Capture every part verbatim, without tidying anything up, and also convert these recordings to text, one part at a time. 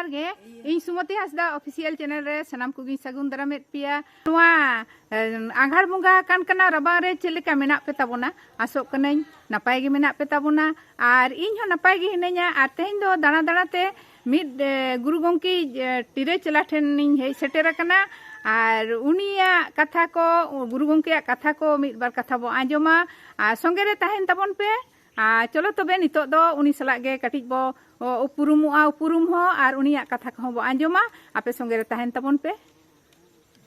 ᱜᱮ, ᱤᱧ ᱥᱩᱢᱚᱛᱤ ᱦᱟᱸᱥᱫᱟ official channel ᱨᱮ ᱥᱟᱱᱟᱢ ᱠᱚᱜᱮᱧ ᱥᱟᱹᱜᱩᱱ ᱫᱟᱨᱟᱢᱮᱫ ᱯᱮᱭᱟ᱾ ᱱᱚᱣᱟ, ᱮ, ᱟᱸᱜᱷᱟᱲ ᱵᱚᱸᱜᱟ ᱠᱟᱱ ᱠᱟᱱᱟ, ᱨᱟᱵᱟᱝ ᱨᱮ ᱪᱮᱫ ᱞᱮᱠᱟ ᱢᱮᱱᱟᱜ ᱯᱮ ᱛᱟᱵᱚᱱᱟ? ᱟᱥᱚᱜ ᱠᱟᱹᱱᱟᱹᱧ ᱱᱟᱯᱟᱭ ᱜᱮ ᱢᱮᱱᱟᱜ ᱯᱮ ᱛᱟᱵᱚᱱᱟ, ᱟᱨ ᱤᱧ ᱦᱚᱸ ᱱᱟᱯᱟᱭ ᱜᱮ ᱦᱤᱱᱟᱹᱧᱟ᱾ ᱟᱨ ᱛᱮᱦᱮᱧ ᱫᱚ ᱫᱟᱬᱟ ᱫᱟᱬᱟ ᱛᱮ ᱢᱤᱫ, ᱮ, ᱜᱩᱨᱩ ᱜᱚᱢᱠᱮ, ᱮ, ᱴᱤᱨᱟᱹ ᱪᱮᱞᱟ ᱴᱷᱮᱱ ᱤᱧ ᱦᱮᱡ ᱥᱮᱴᱮᱨ ᱟᱠᱟᱱᱟ, ᱟᱨ ᱩᱱᱤᱭᱟᱜ ᱠᱟᱛᱷᱟ ᱠᱚ, ᱜᱩᱨᱩ ᱜᱚᱢᱠᱮᱭᱟᱜ ᱠᱟᱛᱷᱟ ᱠᱚ ᱢᱤᱫ ᱵᱟᱨ ᱠᱟᱛᱷᱟ ᱵᱚ ᱟᱸᱡᱚᱢᱟ᱾ ᱟᱨ ᱥᱚᱸᱜᱮ ᱨᱮ ᱛᱟᱦᱮᱱ ᱛᱟᱵᱚᱱ ᱯᱮ᱾ ᱟᱨ ᱪᱚᱞᱚ ᱛᱚᱵᱮ ᱱᱤᱛᱚᱜ ᱫᱚ ᱩᱱᱤ ᱥᱟᱞᱟᱜ ᱜᱮ ᱠᱟᱹᱴᱤᱡ ᱵᱚ, ᱚ, ᱩᱯᱨᱩᱢᱚᱜᱼᱟ, ᱩᱯᱨᱩᱢ ᱦᱚᱸ ᱟᱨ ᱩᱱᱤᱭᱟᱜ ᱠᱟᱛᱷᱟ ᱠᱚᱦᱚᱸ ᱵᱚ ᱟᱸᱡᱚᱢᱟ᱾ ᱟᱯᱮ ᱥᱚᱸᱜᱮ ᱨᱮ ᱛᱟᱦᱮᱱ ᱛᱟᱵᱚᱱ ᱯᱮ᱾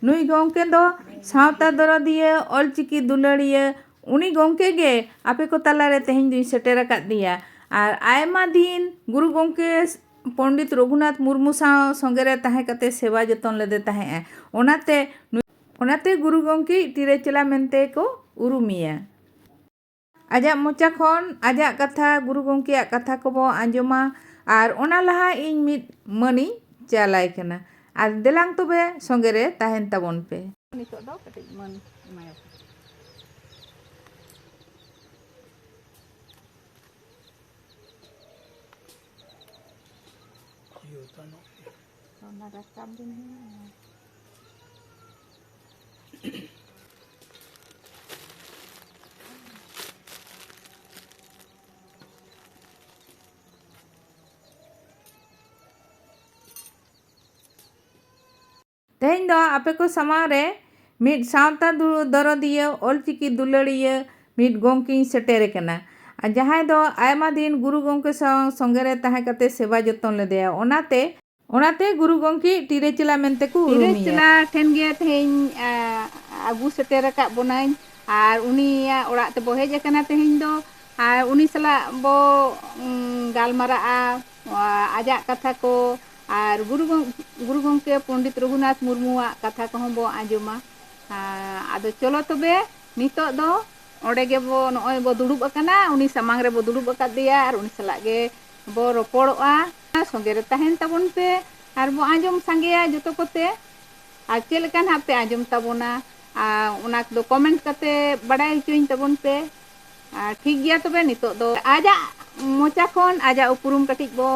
ᱱᱩᱭ ᱜᱚᱢᱠᱮ ᱫᱚ ᱥᱟᱶᱛᱟ ᱫᱚᱨᱚᱫᱤᱭᱟᱹ, ᱚᱞᱪᱤᱠᱤ ᱫᱩᱞᱟᱹᱲᱤᱭᱟᱹ, ᱩᱱᱤ ᱜᱚᱢᱠᱮ ᱜᱮ ᱟᱯᱮ ᱠᱚ ᱛᱟᱞᱟᱨᱮ ᱛᱮᱦᱮᱧ ᱫᱩᱧ ᱥᱮᱴᱮᱨ ᱟᱠᱟᱫ ᱫᱮᱭᱟ᱾ ᱟᱨ ᱟᱭᱢᱟ ᱫᱤᱱ ᱜᱩᱨᱩ ᱜᱚᱢᱠᱮ ᱯᱚᱱᱰᱤᱛ ᱨᱚᱜᱷᱩᱱᱟᱛᱷ ᱢᱩᱨᱢᱩ ᱥᱟᱶ ᱥᱚᱸᱜᱮ ᱨᱮ ᱛᱟᱦᱮᱸ ᱠᱟᱛᱮ ᱥᱮᱵᱟ ᱡᱚᱛᱚᱱ ᱞᱮᱫᱮ ᱛᱟᱦᱮᱸᱜᱼᱟ᱾ ᱚᱱᱟᱛᱮ ᱱᱩᱭ, ᱚᱱᱟᱛᱮ ᱜᱩᱨᱩ ᱜᱚᱢᱠᱮ ᱴᱤᱨᱟᱹ ᱪᱮᱞᱟ ᱢᱮᱱᱛᱮ ᱠᱚ ᱩᱨᱩᱢᱮᱭᱟ᱾ ᱟᱡᱟᱜ ᱢᱚᱪᱟ ᱠᱷᱚᱱ ᱟᱡᱟᱜ ᱠᱟᱛᱷᱟ, ᱜᱩᱨᱩ ᱜᱚᱢᱠᱮᱭᱟᱜ ᱠᱟᱛᱷᱟ ᱠᱚᱵᱚ ᱟᱸᱡᱚᱢᱟ᱾ ᱟᱨ ᱚᱱᱟ ᱞᱟᱦᱟ ᱤᱧ ᱢᱤᱫ ᱢᱟᱹᱱᱤᱧ ᱪᱟᱞᱟᱭ ᱠᱟᱱᱟ᱾ ᱟᱨ ᱫᱮᱞᱟᱝ ᱛᱚᱵᱮ ᱥᱚᱸᱜᱮ ᱨᱮ ᱛᱟᱦᱮᱱ ᱛᱟᱵᱚᱱ ᱯᱮ᱾ ᱱᱤᱛᱚᱜ ᱫᱚ ᱠᱟᱹᱴᱤᱡ ᱢᱟᱹᱱ ᱮᱢᱟᱭᱟ᱾ ᱚᱱᱟ ᱨᱟᱠᱟᱵ ᱫᱤᱱ ᱦᱩᱭᱩᱜᱼᱟ᱾ ᱛᱮᱦᱮᱧ ᱫᱚ ᱟᱯᱮ ᱠᱚ ᱥᱟᱢᱟᱝ ᱨᱮ ᱢᱤᱫ ᱥᱟᱶᱛᱟ ᱫᱩ-, ᱫᱚᱨᱚᱫᱤᱭᱟᱹ, ᱚᱞᱪᱤᱠᱤ ᱫᱩᱞᱟᱹᱲᱤᱭᱟᱹ ᱢᱤᱫ ᱜᱚᱢᱠᱮᱧ ᱥᱮᱴᱮᱨ ᱟᱠᱟᱱᱟ᱾ ᱟᱨ ᱡᱟᱦᱟᱸᱭ ᱫᱚ ᱟᱭᱢᱟ ᱫᱤᱱ ᱜᱩᱨᱩ ᱜᱚᱢᱠᱮ ᱥᱟᱶ ᱥᱚᱸᱜᱮ ᱨᱮ ᱛᱟᱦᱮᱸ ᱠᱟᱛᱮ ᱥᱮᱵᱟ ᱡᱚᱛᱚᱱ ᱞᱮᱫᱮᱭᱟ᱾ ᱚᱱᱟᱛᱮ, ᱚᱱᱟᱛᱮ ᱜᱩᱨᱩ ᱜᱚᱢᱠᱮ ᱴᱤᱨᱟᱹ ᱪᱮᱞᱟ ᱢᱮᱱᱛᱮ ᱠᱚ ᱴᱤᱨᱟᱹ ᱩᱨᱩᱢᱮᱭᱟ᱾ ᱪᱮᱞᱟ ᱴᱷᱮᱱ ᱜᱮ ᱛᱮᱦᱮᱧ, ᱟ, ᱟᱹᱜᱩ ᱥᱮᱴᱮᱨ ᱟᱠᱟᱫ ᱵᱚᱱᱟᱹᱧ᱾ ᱟᱨ ᱩᱱᱤᱭᱟᱜ ᱚᱲᱟᱜ ᱛᱮᱵᱚ ᱦᱮᱡ ᱟᱠᱟᱱᱟ ᱛᱮᱦᱮᱧ ᱫᱚ᱾ ᱟᱨ ᱩᱱᱤ ᱥᱟᱞᱟᱜ ᱵᱚ, ᱩᱸ, ᱜᱟᱞᱢᱟᱨᱟᱜᱼᱟ, ᱟ, ᱟᱡᱟᱜ ᱠᱟᱛᱷᱟ ᱠᱚ᱾ ᱟᱨ ᱜᱩᱨᱩ ᱜᱚᱢ-, ᱜᱩᱨᱩ ᱜᱚᱢᱠᱮ ᱯᱚᱱᱰᱤᱛ ᱨᱚᱜᱷᱩᱱᱟᱛᱷ ᱢᱩᱨᱢᱩᱣᱟᱜ ᱠᱟᱛᱷᱟ ᱠᱚᱦᱚᱸ ᱵᱚ ᱟᱸᱡᱚᱢᱟ᱾ ᱟ, ᱟᱫᱚ ᱪᱚᱞᱚ ᱛᱚᱵᱮ ᱱᱤᱛᱚᱜ ᱫᱚ ᱚᱸᱰᱮ ᱜᱮᱵᱚ, ᱱᱚᱜᱼᱚᱭ ᱵᱚ ᱫᱩᱲᱩᱵ ᱟᱠᱟᱱᱟ, ᱩᱱᱤ ᱥᱟᱢᱟᱝ ᱨᱮᱵᱚ ᱫᱩᱲᱩᱵ ᱟᱠᱟᱫᱮᱭᱟ ᱟᱨ ᱩᱱᱤ ᱥᱟᱞᱟᱜ ᱜᱮ ᱵᱚ ᱨᱚᱯᱚᱲᱚᱜᱼᱟ᱾ ᱥᱚᱸᱜᱮ ᱨᱮ ᱛᱟᱦᱮᱱ ᱛᱟᱵᱚᱱ ᱯᱮ ᱟᱨ ᱵᱚ ᱟᱸᱡᱚᱢ ᱥᱟᱸᱜᱮᱭᱟ ᱡᱚᱛᱚ ᱠᱚᱛᱮ᱾ ᱟᱨ ᱪᱮᱫ ᱞᱮᱠᱟ ᱱᱟᱦᱟᱜ ᱯᱮ ᱟᱸᱡᱚᱢ ᱛᱟᱵᱚᱱᱟ, ᱟᱨ ᱚᱱᱟ ᱠᱚᱫᱚ comment ᱠᱟᱛᱮ ᱵᱟᱰᱟᱭ ᱦᱚᱪᱚᱧ ᱛᱟᱵᱚᱱ ᱯᱮ᱾ ᱟᱨ ᱴᱷᱤᱠ ᱜᱮᱭᱟ, ᱛᱚᱵᱮ ᱱᱤᱛᱚᱜ ᱫᱚ ᱟᱡᱟᱜ ᱢᱚᱪᱟ ᱠᱷᱚᱱ ᱟᱡᱟᱜ ᱩᱯᱨᱩᱢ ᱠᱟᱹᱴᱤᱡ ᱵᱚ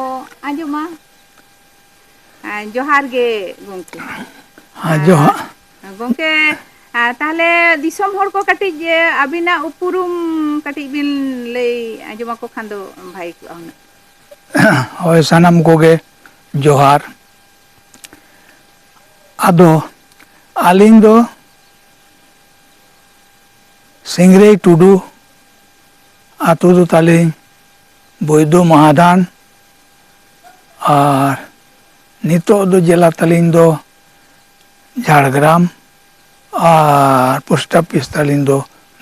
ᱟᱸᱡᱚᱢᱟ᱾ ᱡᱚᱦᱟᱨ ᱜᱮ ᱜᱚᱢᱠᱮ᱾ ᱦᱮᱸ, ᱡᱚᱦᱟᱨ᱾ ᱜᱚᱢᱠᱮ, ᱟᱨ ᱛᱟᱦᱚᱞᱮ ᱫᱤᱥᱚᱢ ᱦᱚᱲ ᱠᱚ ᱠᱟᱹᱴᱤᱡ, ᱮ, ᱟᱹᱵᱤᱱᱟᱜ ᱩᱯᱨᱩᱢ ᱠᱟᱹᱴᱤᱡ ᱵᱤᱱ ᱞᱟᱹᱭ ᱟᱸᱡᱚᱢ ᱟᱠᱚ ᱠᱷᱟᱱ ᱫᱚ ᱵᱷᱟᱹᱜᱤ ᱠᱚᱜᱼᱟ ᱦᱩᱱᱟᱹᱝ᱾ ᱦᱳᱭ, ᱥᱟᱱᱟᱢ ᱠᱚᱜᱮ ᱡᱚᱦᱟᱨ᱾ ᱟᱫᱚ ᱟᱹᱞᱤᱧ ᱫᱚ ᱥᱤᱝᱨᱟᱹᱭ ᱴᱩᱰᱩ, ᱟᱹᱛᱩ ᱫᱚ ᱛᱟᱹᱞᱤᱧ ᱵᱳᱭᱫᱚ ᱢᱟᱦᱟᱫᱷᱟᱱ, ᱟᱨ ᱱᱤᱛᱚᱜ ᱫᱚ ᱡᱮᱞᱟ ᱛᱟᱹᱞᱤᱧ ᱫᱚ ᱡᱷᱟᱲᱜᱨᱟᱢ, ᱟᱨ ᱯᱳᱥᱴ ᱚᱯᱷᱤᱥ ᱛᱟᱹᱞᱤᱧ ᱫᱚ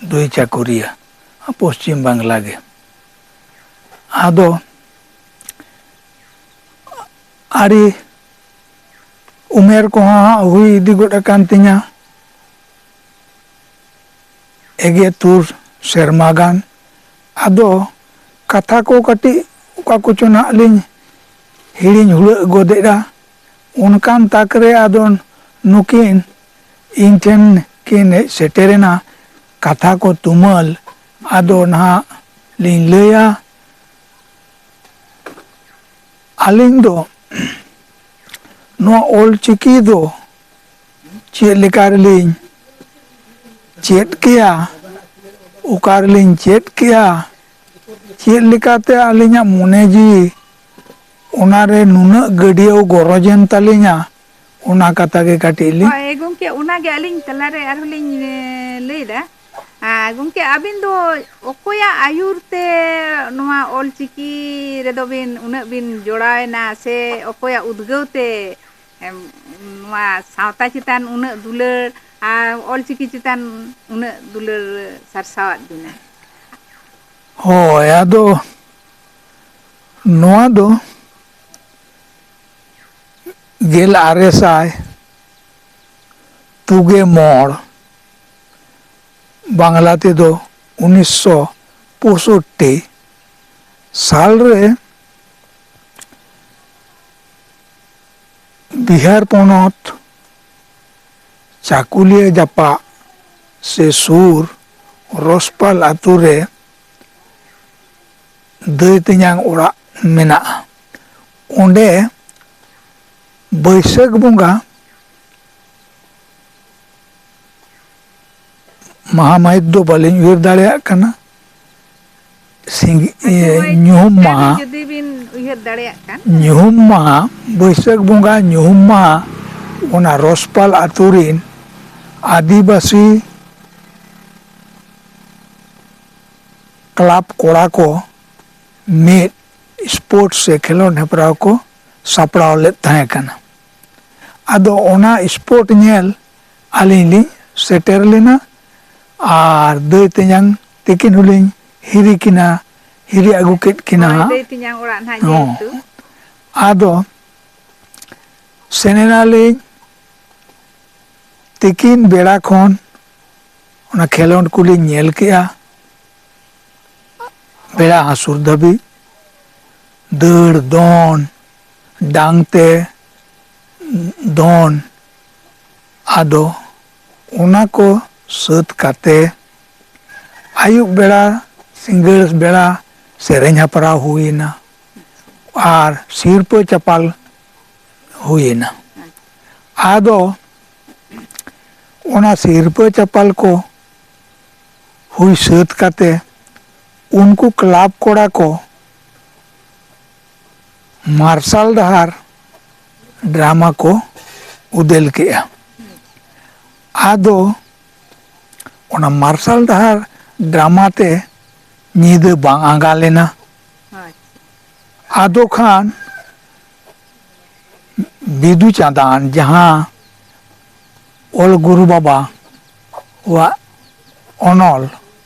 ᱫᱩᱭ ᱪᱟᱠᱩᱨᱤᱭᱟᱹ, ᱯᱚᱥᱪᱤᱢ ᱵᱟᱝᱞᱟ ᱜᱮ᱾ ᱟᱫᱚ ᱟᱹᱰᱤ ᱩᱢᱮᱨ ᱠᱚᱦᱚᱸ ᱦᱟᱸᱜ ᱦᱩᱭ ᱤᱫᱤ ᱜᱚᱫ ᱟᱠᱟᱱ ᱛᱤᱧᱟ, ᱮᱜᱮ ᱛᱩᱨ ᱥᱮᱨᱢᱟ ᱜᱟᱱ᱾ ᱟᱫᱚ ᱠᱟᱛᱷᱟ ᱠᱚ ᱠᱟᱹᱴᱤᱡ ᱚᱠᱟ ᱠᱚᱪᱚ ᱱᱟᱦᱟᱜ ᱞᱤᱧ ᱦᱤᱲᱤᱧ ᱦᱩᱲᱟᱹᱜ ᱜᱚᱫᱮᱜᱼᱟ᱾ ᱚᱱᱠᱟᱱ ᱛᱟᱠ ᱨᱮ ᱟᱫᱚ ᱱᱩᱠᱤᱱ ᱤᱧ ᱴᱷᱮᱱ ᱠᱤᱱ ᱦᱮᱡ ᱥᱮᱴᱮᱨᱮᱱᱟ, ᱠᱟᱛᱷᱟ ᱠᱚ ᱛᱩᱢᱟᱹᱞ᱾ ᱟᱫᱚ ᱱᱟᱦᱟᱜ ᱞᱤᱧ ᱞᱟᱹᱭᱟ, ᱟᱹᱞᱤᱧ ᱫᱚ ᱱᱚᱣᱟ ᱚᱞ ᱪᱤᱠᱤ ᱫᱚ ᱪᱮᱫ ᱞᱮᱠᱟ ᱨᱮᱞᱤᱧ ᱪᱮᱫ ᱠᱮᱭᱟ, ᱚᱠᱟ ᱨᱮᱞᱤᱧ ᱪᱮᱫ ᱠᱮᱭᱟ, ᱪᱮᱫ ᱞᱮᱠᱟᱛᱮ ᱟᱹᱞᱤᱧᱟᱜ ᱢᱚᱱᱮ ᱡᱤᱣᱤ ᱚᱱᱟᱨᱮ ᱱᱩᱱᱟᱹᱜ ᱜᱟᱹᱰᱭᱟᱹᱣ ᱜᱚᱨᱚᱡᱮᱱ ᱛᱟᱹᱞᱤᱧᱟ, ᱚᱱᱟ ᱠᱟᱛᱷᱟ ᱜᱮ ᱠᱟᱹᱴᱤᱡ ᱞᱤᱧ ᱦᱳᱭ, ᱜᱚᱢᱠᱮ, ᱚᱱᱟᱜᱮ ᱟᱹᱞᱤᱧ ᱛᱟᱞᱟᱨᱮ ᱟᱨᱦᱚᱸ ᱞᱤᱧ, ᱮ, ᱞᱟᱹᱭᱫᱟ᱾ ᱟᱨ ᱜᱚᱢᱠᱮ, ᱟᱹᱵᱤᱱ ᱫᱚ ᱚᱠᱚᱭᱟᱜ ᱟᱹᱭᱩᱨ ᱛᱮ ᱱᱚᱣᱟ ᱚᱞ ᱪᱤᱠᱤ ᱨᱮᱫᱚ ᱵᱤᱱ ᱩᱱᱟᱹᱜ ᱵᱤᱱ ᱡᱚᱲᱟᱣᱮᱱᱟ, ᱥᱮ ᱚᱠᱚᱭᱟᱜ ᱩᱫᱽᱜᱟᱹᱣ ᱛᱮ, ᱮᱢ, ᱱᱚᱣᱟ ᱥᱟᱶᱛᱟ ᱪᱮᱛᱟᱱ ᱩᱱᱟᱹᱜ ᱫᱩᱞᱟᱹᱲ ᱟᱨ ᱚᱞ ᱪᱤᱠᱤ ᱪᱮᱛᱟᱱ ᱩᱱᱟᱹᱜ ᱫᱩᱞᱟᱹᱲ ᱥᱟᱨᱥᱟᱣᱟᱫ ᱵᱤᱱᱟ? ᱦᱳᱭ, ᱟᱫᱚ ᱱᱚᱣᱟ ᱫᱚ ᱜᱮᱞ ᱟᱨᱮ ᱥᱟᱭ ᱛᱩᱜᱮ ᱢᱚᱬ, ᱵᱟᱝᱞᱟ ᱛᱮᱫᱚ ᱩᱱᱤᱥᱥᱚ ᱯᱚᱸᱭᱥᱚᱴᱴᱤ ᱥᱟᱞ ᱨᱮ ᱵᱤᱦᱟᱨ ᱯᱚᱱᱚᱛ ᱪᱟᱠᱩᱞᱤᱭᱟᱹ ᱡᱟᱯᱟᱜ ᱥᱮ ᱥᱩᱨ ᱨᱚᱥᱯᱟᱞ ᱟᱛᱳ ᱨᱮ ᱫᱟᱹᱭ ᱛᱮᱧᱟᱝ ᱚᱲᱟᱜ ᱢᱮᱱᱟᱜᱼᱟ᱾ ᱚᱸᱰᱮ ᱵᱟᱹᱭᱥᱟᱹᱠᱷ ᱵᱚᱸᱜᱟ, ᱢᱟᱦᱟ ᱢᱟᱹᱦᱤᱛ ᱫᱚ ᱵᱟᱹᱞᱤᱧ ᱩᱭᱦᱟᱹᱨ ᱫᱟᱲᱮᱭᱟᱜ ᱠᱟᱱᱟ᱾ ᱥᱤᱸᱜ-, ᱟᱪᱪᱷᱟ, ᱤᱭᱟᱹ, ᱦᱳᱭ, ᱧᱩᱦᱩᱢ ᱚᱱᱠᱟ ᱜᱮ ᱢᱟᱦᱟ, ᱡᱩᱫᱤ ᱵᱤᱱ ᱩᱭᱦᱟᱹᱨ ᱫᱟᱲᱮᱭᱟᱜ ᱠᱷᱟᱱ᱾ ᱧᱩᱦᱩᱢ ᱢᱟᱦᱟ, ᱵᱟᱹᱭᱥᱟᱹᱠᱷ ᱵᱚᱸᱜᱟ ᱧᱩᱦᱩᱢ ᱢᱟᱦᱟ, ᱚᱱᱟ ᱨᱚᱥᱯᱟᱞ ᱟᱛᱳ ᱨᱤᱱ ᱟᱹᱫᱤᱵᱟᱹᱥᱤ ᱠᱞᱟᱵᱽ ᱠᱚᱲᱟ ᱠᱚ ᱢᱤᱫ ᱥᱯᱳᱨᱴᱥ ᱥᱮ ᱠᱷᱮᱞᱳᱸᱰ ᱦᱮᱯᱨᱟᱣ ᱠᱚ ᱥᱟᱯᱲᱟᱣ ᱞᱮᱫ ᱛᱟᱦᱮᱸ ᱠᱟᱱᱟ᱾ ᱟᱫᱚ ᱚᱱᱟ ᱥᱯᱳᱨᱴ ᱧᱮᱞ ᱟᱹᱞᱤᱧ ᱞᱤᱧ ᱥᱮᱴᱮᱨ ᱞᱮᱱᱟ, ᱟᱨ ᱫᱟᱹᱭ ᱛᱮᱧᱟᱝ ᱛᱤᱠᱤᱱ ᱦᱚᱸᱞᱤᱧ ᱦᱤᱨᱤ ᱠᱤᱱᱟ, ᱦᱤᱨᱤ ᱟᱹᱜᱩ ᱠᱮᱫ ᱠᱤᱱᱟ ᱦᱳᱭ, ᱦᱟᱸᱜ᱾ ᱫᱟᱹᱭ ᱛᱮᱧᱟᱝ ᱚᱲᱟᱜ ᱱᱟᱦᱟᱜ ᱦᱚᱸ᱾ ᱡᱮᱦᱮᱛᱩ᱾ ᱟᱫᱚ ᱥᱮᱱ ᱮᱱᱟᱞᱤᱧ, ᱛᱤᱠᱤᱱ ᱵᱮᱲᱟ ᱠᱷᱚᱱ ᱚᱱᱟ ᱠᱷᱮᱞᱳᱸᱰ ᱠᱚᱞᱤᱧ ᱧᱮᱞ ᱠᱮᱜᱼᱟ᱾ ᱵᱮᱲᱟ ᱦᱟᱹᱥᱩᱨ ᱫᱷᱟᱹᱵᱤᱡ ᱫᱟᱹᱲ, ᱫᱚᱱ, ᱰᱟᱝ ᱛᱮ ᱫᱚᱱ᱾ ᱟᱫᱚ ᱚᱱᱟ ᱠᱚ ᱥᱟᱹᱛ ᱠᱟᱛᱮ ᱟᱹᱭᱩᱵ ᱵᱮᱲᱟ, ᱥᱤᱸᱜᱟᱹᱲ ᱵᱮᱲᱟ ᱥᱮᱨᱮᱧ ᱦᱮᱯᱨᱟᱣ ᱦᱩᱭᱮᱱᱟ ᱟᱨ ᱥᱤᱨᱯᱟᱹ ᱪᱟᱯᱟᱞ ᱦᱩᱭᱮᱱᱟ᱾ ᱟᱫᱚ ᱚᱱᱟ ᱥᱤᱨᱯᱟᱹ ᱪᱟᱯᱟᱞ ᱠᱚ ᱦᱩᱭ ᱥᱟᱹᱛ ᱠᱟᱛᱮ ᱩᱱᱠᱩ ᱠᱞᱟᱵᱽ ᱠᱚᱲᱟ ᱠᱚ ᱢᱟᱨᱥᱟᱞ ᱰᱟᱦᱟᱨ ᱰᱨᱟᱢᱟ ᱠᱚ ᱩᱫᱮᱞ ᱠᱮᱜᱼᱟ᱾ ᱟᱫᱚ ᱚᱱᱟ ᱢᱟᱨᱥᱟᱞ ᱰᱟᱦᱟᱨ ᱰᱨᱟᱢᱟ ᱛᱮ ᱧᱤᱫᱟᱹ ᱵᱟᱝ ᱟᱸᱜᱟ ᱞᱮᱱᱟ᱾ ᱟᱪᱪᱷᱟ᱾ ᱟᱫᱚ ᱠᱷᱟᱱ ᱵᱤᱫᱩ ᱪᱟᱸᱫᱟᱱ, ᱡᱟᱦᱟᱸ ᱚᱞ ᱜᱩᱨᱩ ᱵᱟᱵᱟᱣᱟᱜ ᱚᱱᱚᱞ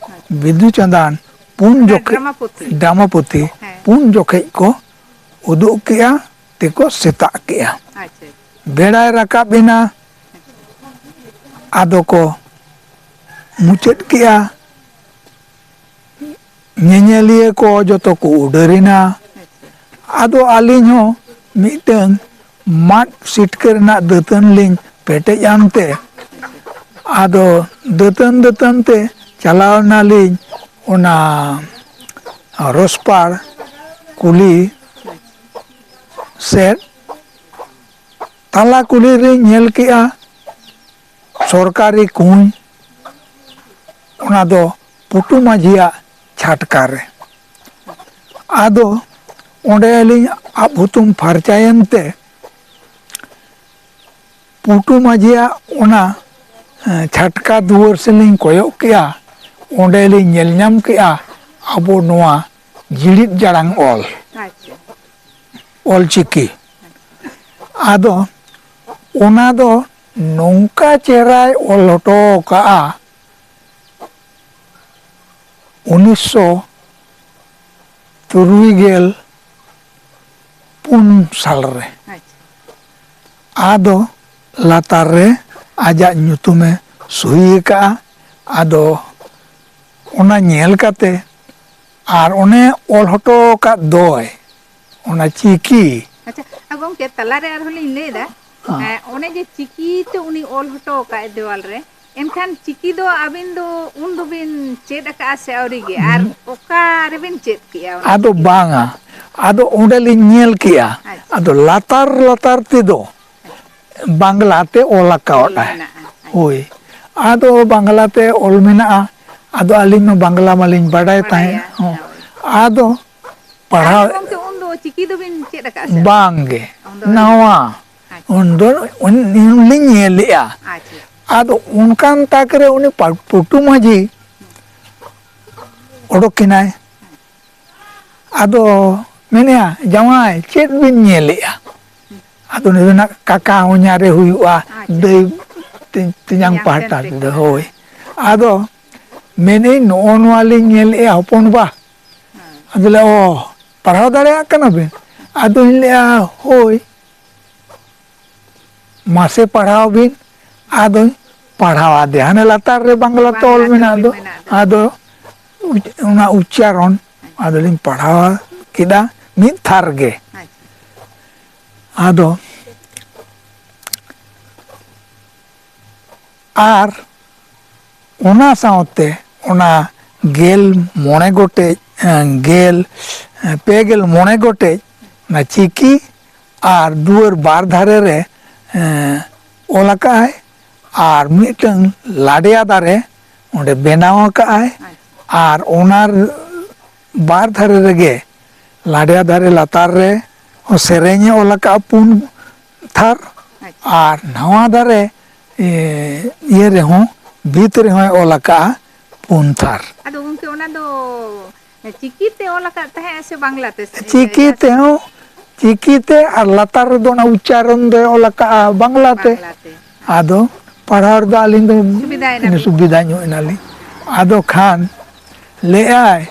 ᱵᱤᱫᱩ ᱪᱟᱸᱫᱟᱱ ᱯᱩᱱ ᱚᱱᱟ ᱡᱚᱠᱷᱮᱡ, ᱰᱨᱟᱢᱟ ᱯᱩᱛᱷᱤ᱾ ᱰᱨᱟᱢᱟ ᱯᱩᱛᱷᱤ ᱦᱮᱸ᱾ ᱯᱩᱱ ᱡᱚᱠᱷᱮᱡ ᱠᱚ ᱩᱫᱩᱜ ᱠᱮᱜᱼᱟ, ᱛᱮᱠᱚ ᱥᱮᱛᱟᱜ ᱠᱮᱜᱼᱟ᱾ ᱟᱪᱪᱷᱟ᱾ ᱵᱮᱲᱟᱭ ᱨᱟᱠᱟᱵ ᱮᱱᱟ, ᱟᱫᱚ ᱠᱚ ᱢᱩᱪᱟᱹᱫ ᱠᱮᱜᱼᱟ᱾ ᱧᱮᱧᱮᱞᱤᱭᱟᱹ ᱠᱚ ᱡᱚᱛᱚ ᱠᱚ ᱩᱰᱟᱹᱨ ᱮᱱᱟ᱾ ᱟᱫᱚ ᱟᱹᱞᱤᱧ ᱦᱚᱸ ᱢᱤᱫᱴᱟᱹᱝ ᱢᱟᱫ ᱥᱤᱴᱠᱟᱹ ᱨᱮᱱᱟᱜ ᱫᱟᱹᱛᱟᱹᱱ ᱞᱤᱧ ᱯᱮᱴᱮᱡ ᱟᱱᱛᱮ, ᱟᱫᱚ ᱫᱟᱹᱛᱟᱹᱱ ᱫᱟᱹᱛᱟᱹᱱ ᱛᱮ ᱪᱟᱞᱟᱣ ᱮᱱᱟᱞᱤᱧ ᱚᱱᱟ ᱨᱚᱥᱯᱟᱲ ᱠᱩᱞᱦᱤ ᱥᱮᱫ᱾ ᱛᱟᱞᱟ ᱠᱩᱞᱦᱤ ᱨᱤᱧ ᱧᱮᱞ ᱠᱮᱜᱼᱟ ᱥᱚᱨᱠᱟᱨᱤ ᱠᱩᱧ, ᱚᱱᱟ ᱫᱚ ᱯᱩᱴᱩ ᱢᱟᱹᱡᱷᱤᱭᱟᱜ ᱪᱷᱟᱴᱠᱟ ᱨᱮ᱾ ᱟᱫᱚ ᱚᱸᱰᱮ ᱟᱹᱞᱤᱧ ᱟᱵ ᱦᱩᱛᱩᱢ ᱯᱷᱟᱨᱪᱟᱭᱮᱱ ᱛᱮ, ᱯᱩᱴᱩ ᱢᱟᱹᱡᱷᱤᱭᱟᱜ ᱚᱱᱟ, ᱮᱸ, ᱪᱷᱟᱴᱠᱟ ᱫᱩᱣᱟᱹᱨ ᱥᱮᱫ ᱞᱤᱧ ᱠᱚᱭᱚᱜ ᱠᱮᱜᱼᱟ᱾ ᱚᱸᱰᱮ ᱞᱤᱧ ᱧᱮᱞ ᱧᱟᱢ ᱠᱮᱜᱼᱟ ᱟᱵᱚ ᱱᱚᱣᱟ ᱡᱤᱲᱤᱫ ᱡᱟᱲᱟᱝ ᱚᱞ, ᱟᱪᱪᱷᱟ᱾ ᱚᱞ ᱪᱤᱠᱤ᱾ ᱟᱫᱚ ᱚᱱᱟ ᱫᱚ ᱱᱚᱝᱠᱟ ᱪᱮᱦᱨᱟᱭ ᱚᱞ ᱦᱚᱴᱚ ᱠᱟᱜᱼᱟ, ᱩᱱᱤᱥᱥᱚ ᱛᱩᱨᱩᱭ ᱜᱮᱞ ᱯᱩᱱ ᱥᱟᱞ ᱨᱮ᱾ ᱟᱪᱪᱷᱟ᱾ ᱟᱫᱚ ᱞᱟᱛᱟᱨ ᱨᱮ ᱟᱡᱟᱜ ᱧᱩᱛᱩᱢᱮ ᱥᱩᱦᱤ ᱟᱠᱟᱫᱼᱟ᱾ ᱟᱫᱚ ᱚᱱᱟ ᱧᱮᱞ ᱠᱟᱛᱮ, ᱟᱨ ᱚᱱᱮ ᱚᱞ ᱦᱚᱴᱚ ᱟᱠᱟᱫ ᱫᱚᱭ ᱚᱱᱟ ᱪᱤᱠᱤ᱾ ᱟᱪᱪᱷᱟ, ᱟᱨ ᱜᱚᱢᱠᱮ, ᱛᱟᱞᱟᱨᱮ ᱟᱨᱦᱚᱸ ᱞᱤᱧ ᱞᱟᱹᱭᱫᱟ, ᱦᱮᱸ᱾ ᱮᱸ, ᱚᱱᱮ ᱡᱮ ᱪᱤᱠᱤ ᱛᱮ ᱩᱱᱤ ᱚᱞ ᱦᱚᱴᱚ ᱟᱠᱟᱫ ᱫᱮᱣᱟᱞ ᱨᱮ, ᱮᱱᱠᱷᱟᱱ ᱪᱤᱠᱤ ᱫᱚ ᱟᱹᱵᱤᱱ ᱫᱚ ᱩᱱ ᱫᱚᱵᱤᱱ ᱪᱮᱫ ᱟᱠᱟᱫᱼᱟ ᱥᱮ ᱟᱹᱣᱨᱤ ᱜᱮ? ᱟᱨ ᱦᱩᱸ᱾ ᱚᱠᱟ ᱨᱮᱵᱤᱱ ᱪᱮᱫ ᱠᱮᱜᱼᱟ ᱚᱱᱟ ᱟᱫᱚ ᱪᱤᱠᱤ? ᱵᱟᱝᱟ, ᱟᱫᱚ ᱚᱸᱰᱮ ᱞᱤᱧ ᱧᱮᱞ ᱠᱮᱜᱼᱟ᱾ ᱟᱪᱪᱷᱟ᱾ ᱟᱫᱚ ᱞᱟᱛᱟᱨ ᱞᱟᱛᱟᱨ ᱛᱮᱫᱚ ᱵᱟᱝᱞᱟ ᱛᱮ ᱚᱞ ᱚᱞ ᱟᱠᱟᱣᱟᱫᱼᱟᱭ᱾ ᱢᱮᱱᱟᱜᱼᱟ᱾ ᱟᱪᱪᱷᱟ᱾ ᱦᱳᱭ, ᱟᱫᱚ ᱵᱟᱝᱞᱟ ᱛᱮ ᱚᱞ ᱢᱮᱱᱟᱜᱼᱟ᱾ ᱟᱫᱚ ᱟᱹᱞᱤᱧ ᱢᱟ ᱵᱟᱝᱞᱟ ᱢᱟᱞᱤᱧ ᱵᱟᱰᱟᱭ ᱛᱟᱦᱮᱸᱫ᱾ ᱵᱟᱰᱟᱭᱟ, ᱦᱚᱸ᱾ ᱦᱳᱭ᱾ ᱟᱫᱚ ᱟᱨ ᱯᱟᱲᱦᱟᱣ ᱜᱚᱢᱠᱮ, ᱩᱱᱫᱚ ᱪᱤᱠᱤ ᱫᱚᱵᱤᱱ ᱪᱮᱫ ᱟᱠᱟᱫᱼᱟ ᱥᱮ ᱵᱟᱝ? ᱵᱟᱝ ᱜᱮ᱾ ᱩᱱᱫᱚ ᱟᱹᱣᱨᱤ᱾ ᱱᱟᱣᱟ᱾ ᱟᱪᱪᱷᱟ᱾ ᱩᱱᱫᱚ ᱩᱱ-, ᱩᱱᱞᱤᱧ ᱧᱮᱞᱮᱜᱼᱟ᱾ ᱟᱪᱪᱷᱟ᱾ ᱟᱫᱚ ᱚᱱᱠᱟᱱ ᱛᱟᱠ ᱨᱮ ᱩᱱᱤ ᱯᱟ-, ᱯᱩᱴᱩ ᱢᱟᱹᱡᱷᱤ ᱚᱰᱚᱠ ᱮᱱᱟᱭ᱾ ᱟᱫᱚ ᱢᱮᱱᱮᱜᱼᱟ, "ᱡᱟᱶᱟᱭ, ᱪᱮᱫ ᱵᱤᱱ ᱧᱮᱞᱮᱜᱼᱟ?" ᱟᱫᱚ ᱩᱱᱤ ᱫᱚ ᱱᱟᱜ ᱠᱟᱠᱟ ᱦᱚᱧᱦᱟᱨᱮ ᱦᱩᱭᱩᱜᱼᱟ, ᱟᱪᱪᱷᱟ᱾ ᱫᱟᱹᱭ ᱛᱮ-, ᱛᱮᱧᱟᱝ ᱛᱮᱧᱟᱝ ᱯᱟᱦᱴᱟ ᱥᱮᱱ ᱛᱮ ᱛᱮᱫᱚ, ᱠᱟᱱᱟ᱾ ᱦᱳᱭ᱾ ᱟᱫᱚ ᱢᱮᱱᱮᱜᱼᱟᱹᱧ, "ᱱᱚᱜᱼᱚ ᱱᱚᱣᱟ ᱞᱤᱧ ᱧᱮᱞᱮᱜᱼᱟ ᱦᱚᱯᱚᱱ ᱵᱟ᱾" ᱦᱮᱸ᱾ ᱟᱫᱚ ᱞᱟᱹᱭᱟ, "ᱚ, ᱯᱟᱲᱦᱟᱣ ᱫᱟᱲᱮᱭᱟᱜ ᱠᱟᱱᱟ ᱵᱤᱱ?" ᱟᱫᱚᱧ ᱞᱟᱹᱭᱟ, "ᱦᱳᱭ, ᱢᱟᱥᱮ ᱯᱟᱲᱦᱟᱣ ᱵᱤᱱ᱾" ᱟᱫᱚᱧ ᱯᱟᱲᱦᱟᱣ ᱟᱫᱮᱭᱟ, ᱦᱟᱱᱮ ᱞᱟᱛᱟᱨ ᱨᱮ ᱵᱟᱝᱞᱟ ᱛᱮ ᱚᱞ ᱵᱟᱝᱞᱟ ᱛᱮ ᱢᱮᱱᱟᱜ ᱚᱞ ᱫᱚ᱾ ᱢᱮᱱᱟᱜ ᱫᱚ᱾ ᱟᱫᱚ ᱩᱪ-, ᱚᱱᱟ ᱩᱪᱪᱟᱨᱚᱱ ᱟᱫᱚᱞᱤᱧ ᱯᱟᱲᱦᱟᱣ ᱠᱮᱫᱟ ᱢᱤᱫ ᱛᱷᱟᱨ ᱜᱮ᱾ ᱟᱪᱪᱷᱟ᱾ ᱟᱫᱚ ᱟᱨ ᱚᱱᱟ ᱥᱟᱶᱛᱮ ᱚᱱᱟ ᱜᱮᱞ ᱢᱚᱬᱮ ᱜᱚᱴᱮᱡ, ᱮᱸ, ᱜᱮᱞ, ᱮᱸ, ᱯᱮ ᱜᱮᱞ ᱢᱚᱬᱮ ᱜᱚᱴᱮᱡ ᱚᱱᱟ ᱪᱤᱠᱤ ᱟᱨ ᱫᱩᱣᱟᱹᱨ ᱵᱟᱨ ᱫᱷᱟᱨᱮ ᱨᱮ ᱮᱸ, ᱚᱞ ᱟᱠᱟᱫᱼᱟᱭ, ᱟᱨ ᱢᱤᱫᱴᱟᱝ ᱞᱟᱰᱮᱭᱟ ᱫᱟᱨᱮ ᱚᱸᱰᱮ ᱵᱮᱱᱟᱣ ᱟᱠᱟᱫᱼᱟᱭ᱾ ᱟᱪᱪᱷᱟ᱾ ᱟᱨ ᱚᱱᱟ ᱵᱟᱨ ᱫᱷᱟᱨᱮ ᱨᱮᱜᱮ ᱞᱟᱰᱮᱭᱟ ᱫᱟᱨᱮ ᱞᱟᱛᱟᱨ ᱨᱮ ᱦᱚᱸ ᱥᱮᱨᱮᱧᱮ ᱚᱞ ᱟᱠᱟᱫᱼᱟ ᱯᱩᱱ ᱛᱷᱟᱨ᱾ ᱟᱪᱪᱷᱟ᱾ ᱟᱨ ᱱᱟᱣᱟ ᱫᱟᱨᱮ, ᱮ, ᱤᱭᱟᱹ ᱨᱮᱦᱚᱸ, ᱵᱷᱤᱛ ᱨᱮᱦᱚᱸᱭ ᱚᱞ ᱟᱠᱟᱫᱼᱟ ᱯᱩᱱ ᱛᱷᱟᱨ᱾ ᱟᱫᱚ ᱜᱚᱢᱠᱮ, ᱚᱱᱟ ᱫᱚ ᱪᱤᱠᱤ ᱛᱮ ᱚᱞ ᱟᱠᱟᱫ ᱛᱟᱦᱮᱸᱫ ᱥᱮ ᱵᱟᱝᱞᱟ ᱛᱮ? ᱪᱤᱠᱤ ᱛᱮᱦᱚᱸ, ᱪᱤᱠᱤ ᱛᱮ, ᱟᱨ ᱞᱟᱛᱟᱨ ᱨᱮᱫᱚ ᱚᱱᱟ ᱩᱪᱪᱟᱨᱚᱱ ᱫᱚᱭ ᱚᱞ ᱟᱠᱟᱫᱼᱟ ᱵᱟᱝᱞᱟ ᱛᱮ᱾ ᱵᱟᱝᱞᱟ ᱛᱮ᱾ ᱟᱫᱚ ᱯᱟᱲᱦᱟᱣ ᱨᱮᱫᱚ ᱟᱹᱞᱤᱧ ᱫᱚ ᱥᱩᱵᱤᱫᱷᱟᱭᱮᱱᱟ ᱵᱤᱱ᱾ ᱥᱩᱵᱤᱫᱷᱟ ᱧᱚᱜ ᱮᱱᱟᱞᱤᱧ᱾ ᱟᱫᱚ ᱠᱷᱟᱱ ᱞᱟᱹᱭᱮᱫᱼᱟᱭ,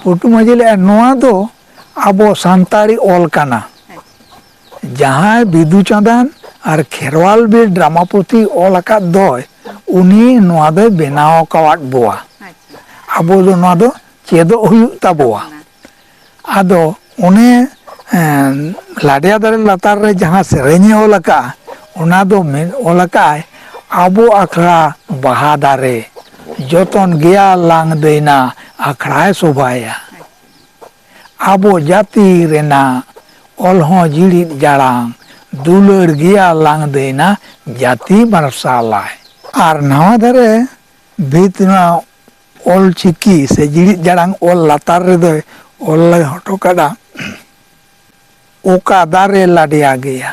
ᱯᱚᱴᱩ ᱢᱟᱹᱡᱷᱤ ᱞᱟᱹᱭᱮᱫᱼᱟᱭ, ᱱᱚᱣᱟ ᱫᱚ ᱟᱵᱚ ᱥᱟᱱᱛᱟᱲᱤ ᱚᱞ ᱠᱟᱱᱟ᱾ ᱟᱪᱪᱷᱟ᱾ ᱡᱟᱦᱟᱸᱭ ᱵᱤᱫᱩ ᱪᱟᱸᱫᱟᱱ ᱟᱨ ᱠᱷᱮᱨᱣᱟᱞ ᱵᱤᱨ ᱰᱨᱟᱢᱟ ᱯᱩᱛᱷᱤ ᱚᱞ ᱟᱠᱟᱫ ᱫᱚᱭ, ᱩᱱᱤ ᱱᱚᱣᱟ ᱫᱚᱭ ᱵᱮᱱᱟᱣ ᱟᱠᱟᱣᱟᱫ ᱵᱚᱣᱟ᱾ ᱟᱪᱪᱷᱟ᱾ ᱟᱵᱚ ᱫᱚ ᱱᱚᱣᱟ ᱫᱚ ᱪᱮᱫᱚᱜ ᱦᱩᱭᱩᱜ ᱛᱟᱵᱚᱣᱟ᱾ ᱛᱟᱵᱚᱱᱟ᱾ ᱟᱫᱚ ᱚᱱᱮ, ᱮᱸ, ᱞᱟᱰᱮᱭᱟ ᱫᱟᱨᱮ ᱞᱟᱛᱟᱨ ᱨᱮ ᱡᱟᱦᱟᱸ ᱥᱮᱨᱮᱧᱮ ᱚᱞ ᱟᱠᱟᱫᱼᱟ, ᱚᱱᱟ ᱫᱚ ᱢᱮᱱ, ᱚᱞ ᱟᱠᱟᱫᱼᱟᱭ, ᱟᱵᱚ ᱟᱠᱷᱲᱟ ᱵᱟᱦᱟ ᱫᱟᱨᱮ, ᱡᱚᱛᱚᱱ ᱜᱮᱭᱟ ᱞᱟᱝ ᱫᱟᱹᱭᱱᱟ, ᱟᱠᱷᱲᱟᱭ ᱥᱚᱵᱷᱟᱭᱟ᱾ ᱟᱵᱚ ᱡᱟᱹᱛᱤ ᱨᱮᱱᱟᱜ ᱚᱞ ᱦᱚᱸ ᱡᱤᱲᱤᱫ ᱡᱟᱲᱟᱝ, ᱫᱩᱞᱟᱹᱲ ᱜᱮᱭᱟ ᱞᱟᱝ ᱫᱟᱹᱭᱱᱟ, ᱡᱟᱹᱛᱤ ᱢᱟᱨᱥᱟᱞᱟᱭ᱾ ᱟᱨ ᱱᱟᱣᱟ ᱫᱷᱟᱨᱮ ᱵᱷᱤᱛ ᱨᱮᱱᱟᱜ ᱚᱞ ᱪᱤᱠᱤ ᱥᱮ ᱡᱤᱲᱤᱫ ᱡᱟᱲᱟᱝ ᱚᱞ ᱞᱟᱛᱟᱨ ᱨᱮᱫᱚᱭ ᱚᱞ ᱦᱚᱴᱚ ᱠᱟᱫᱟ, ᱚᱠᱟ ᱫᱟᱨᱮ ᱞᱟᱰᱮᱭᱟ ᱜᱮᱭᱟ,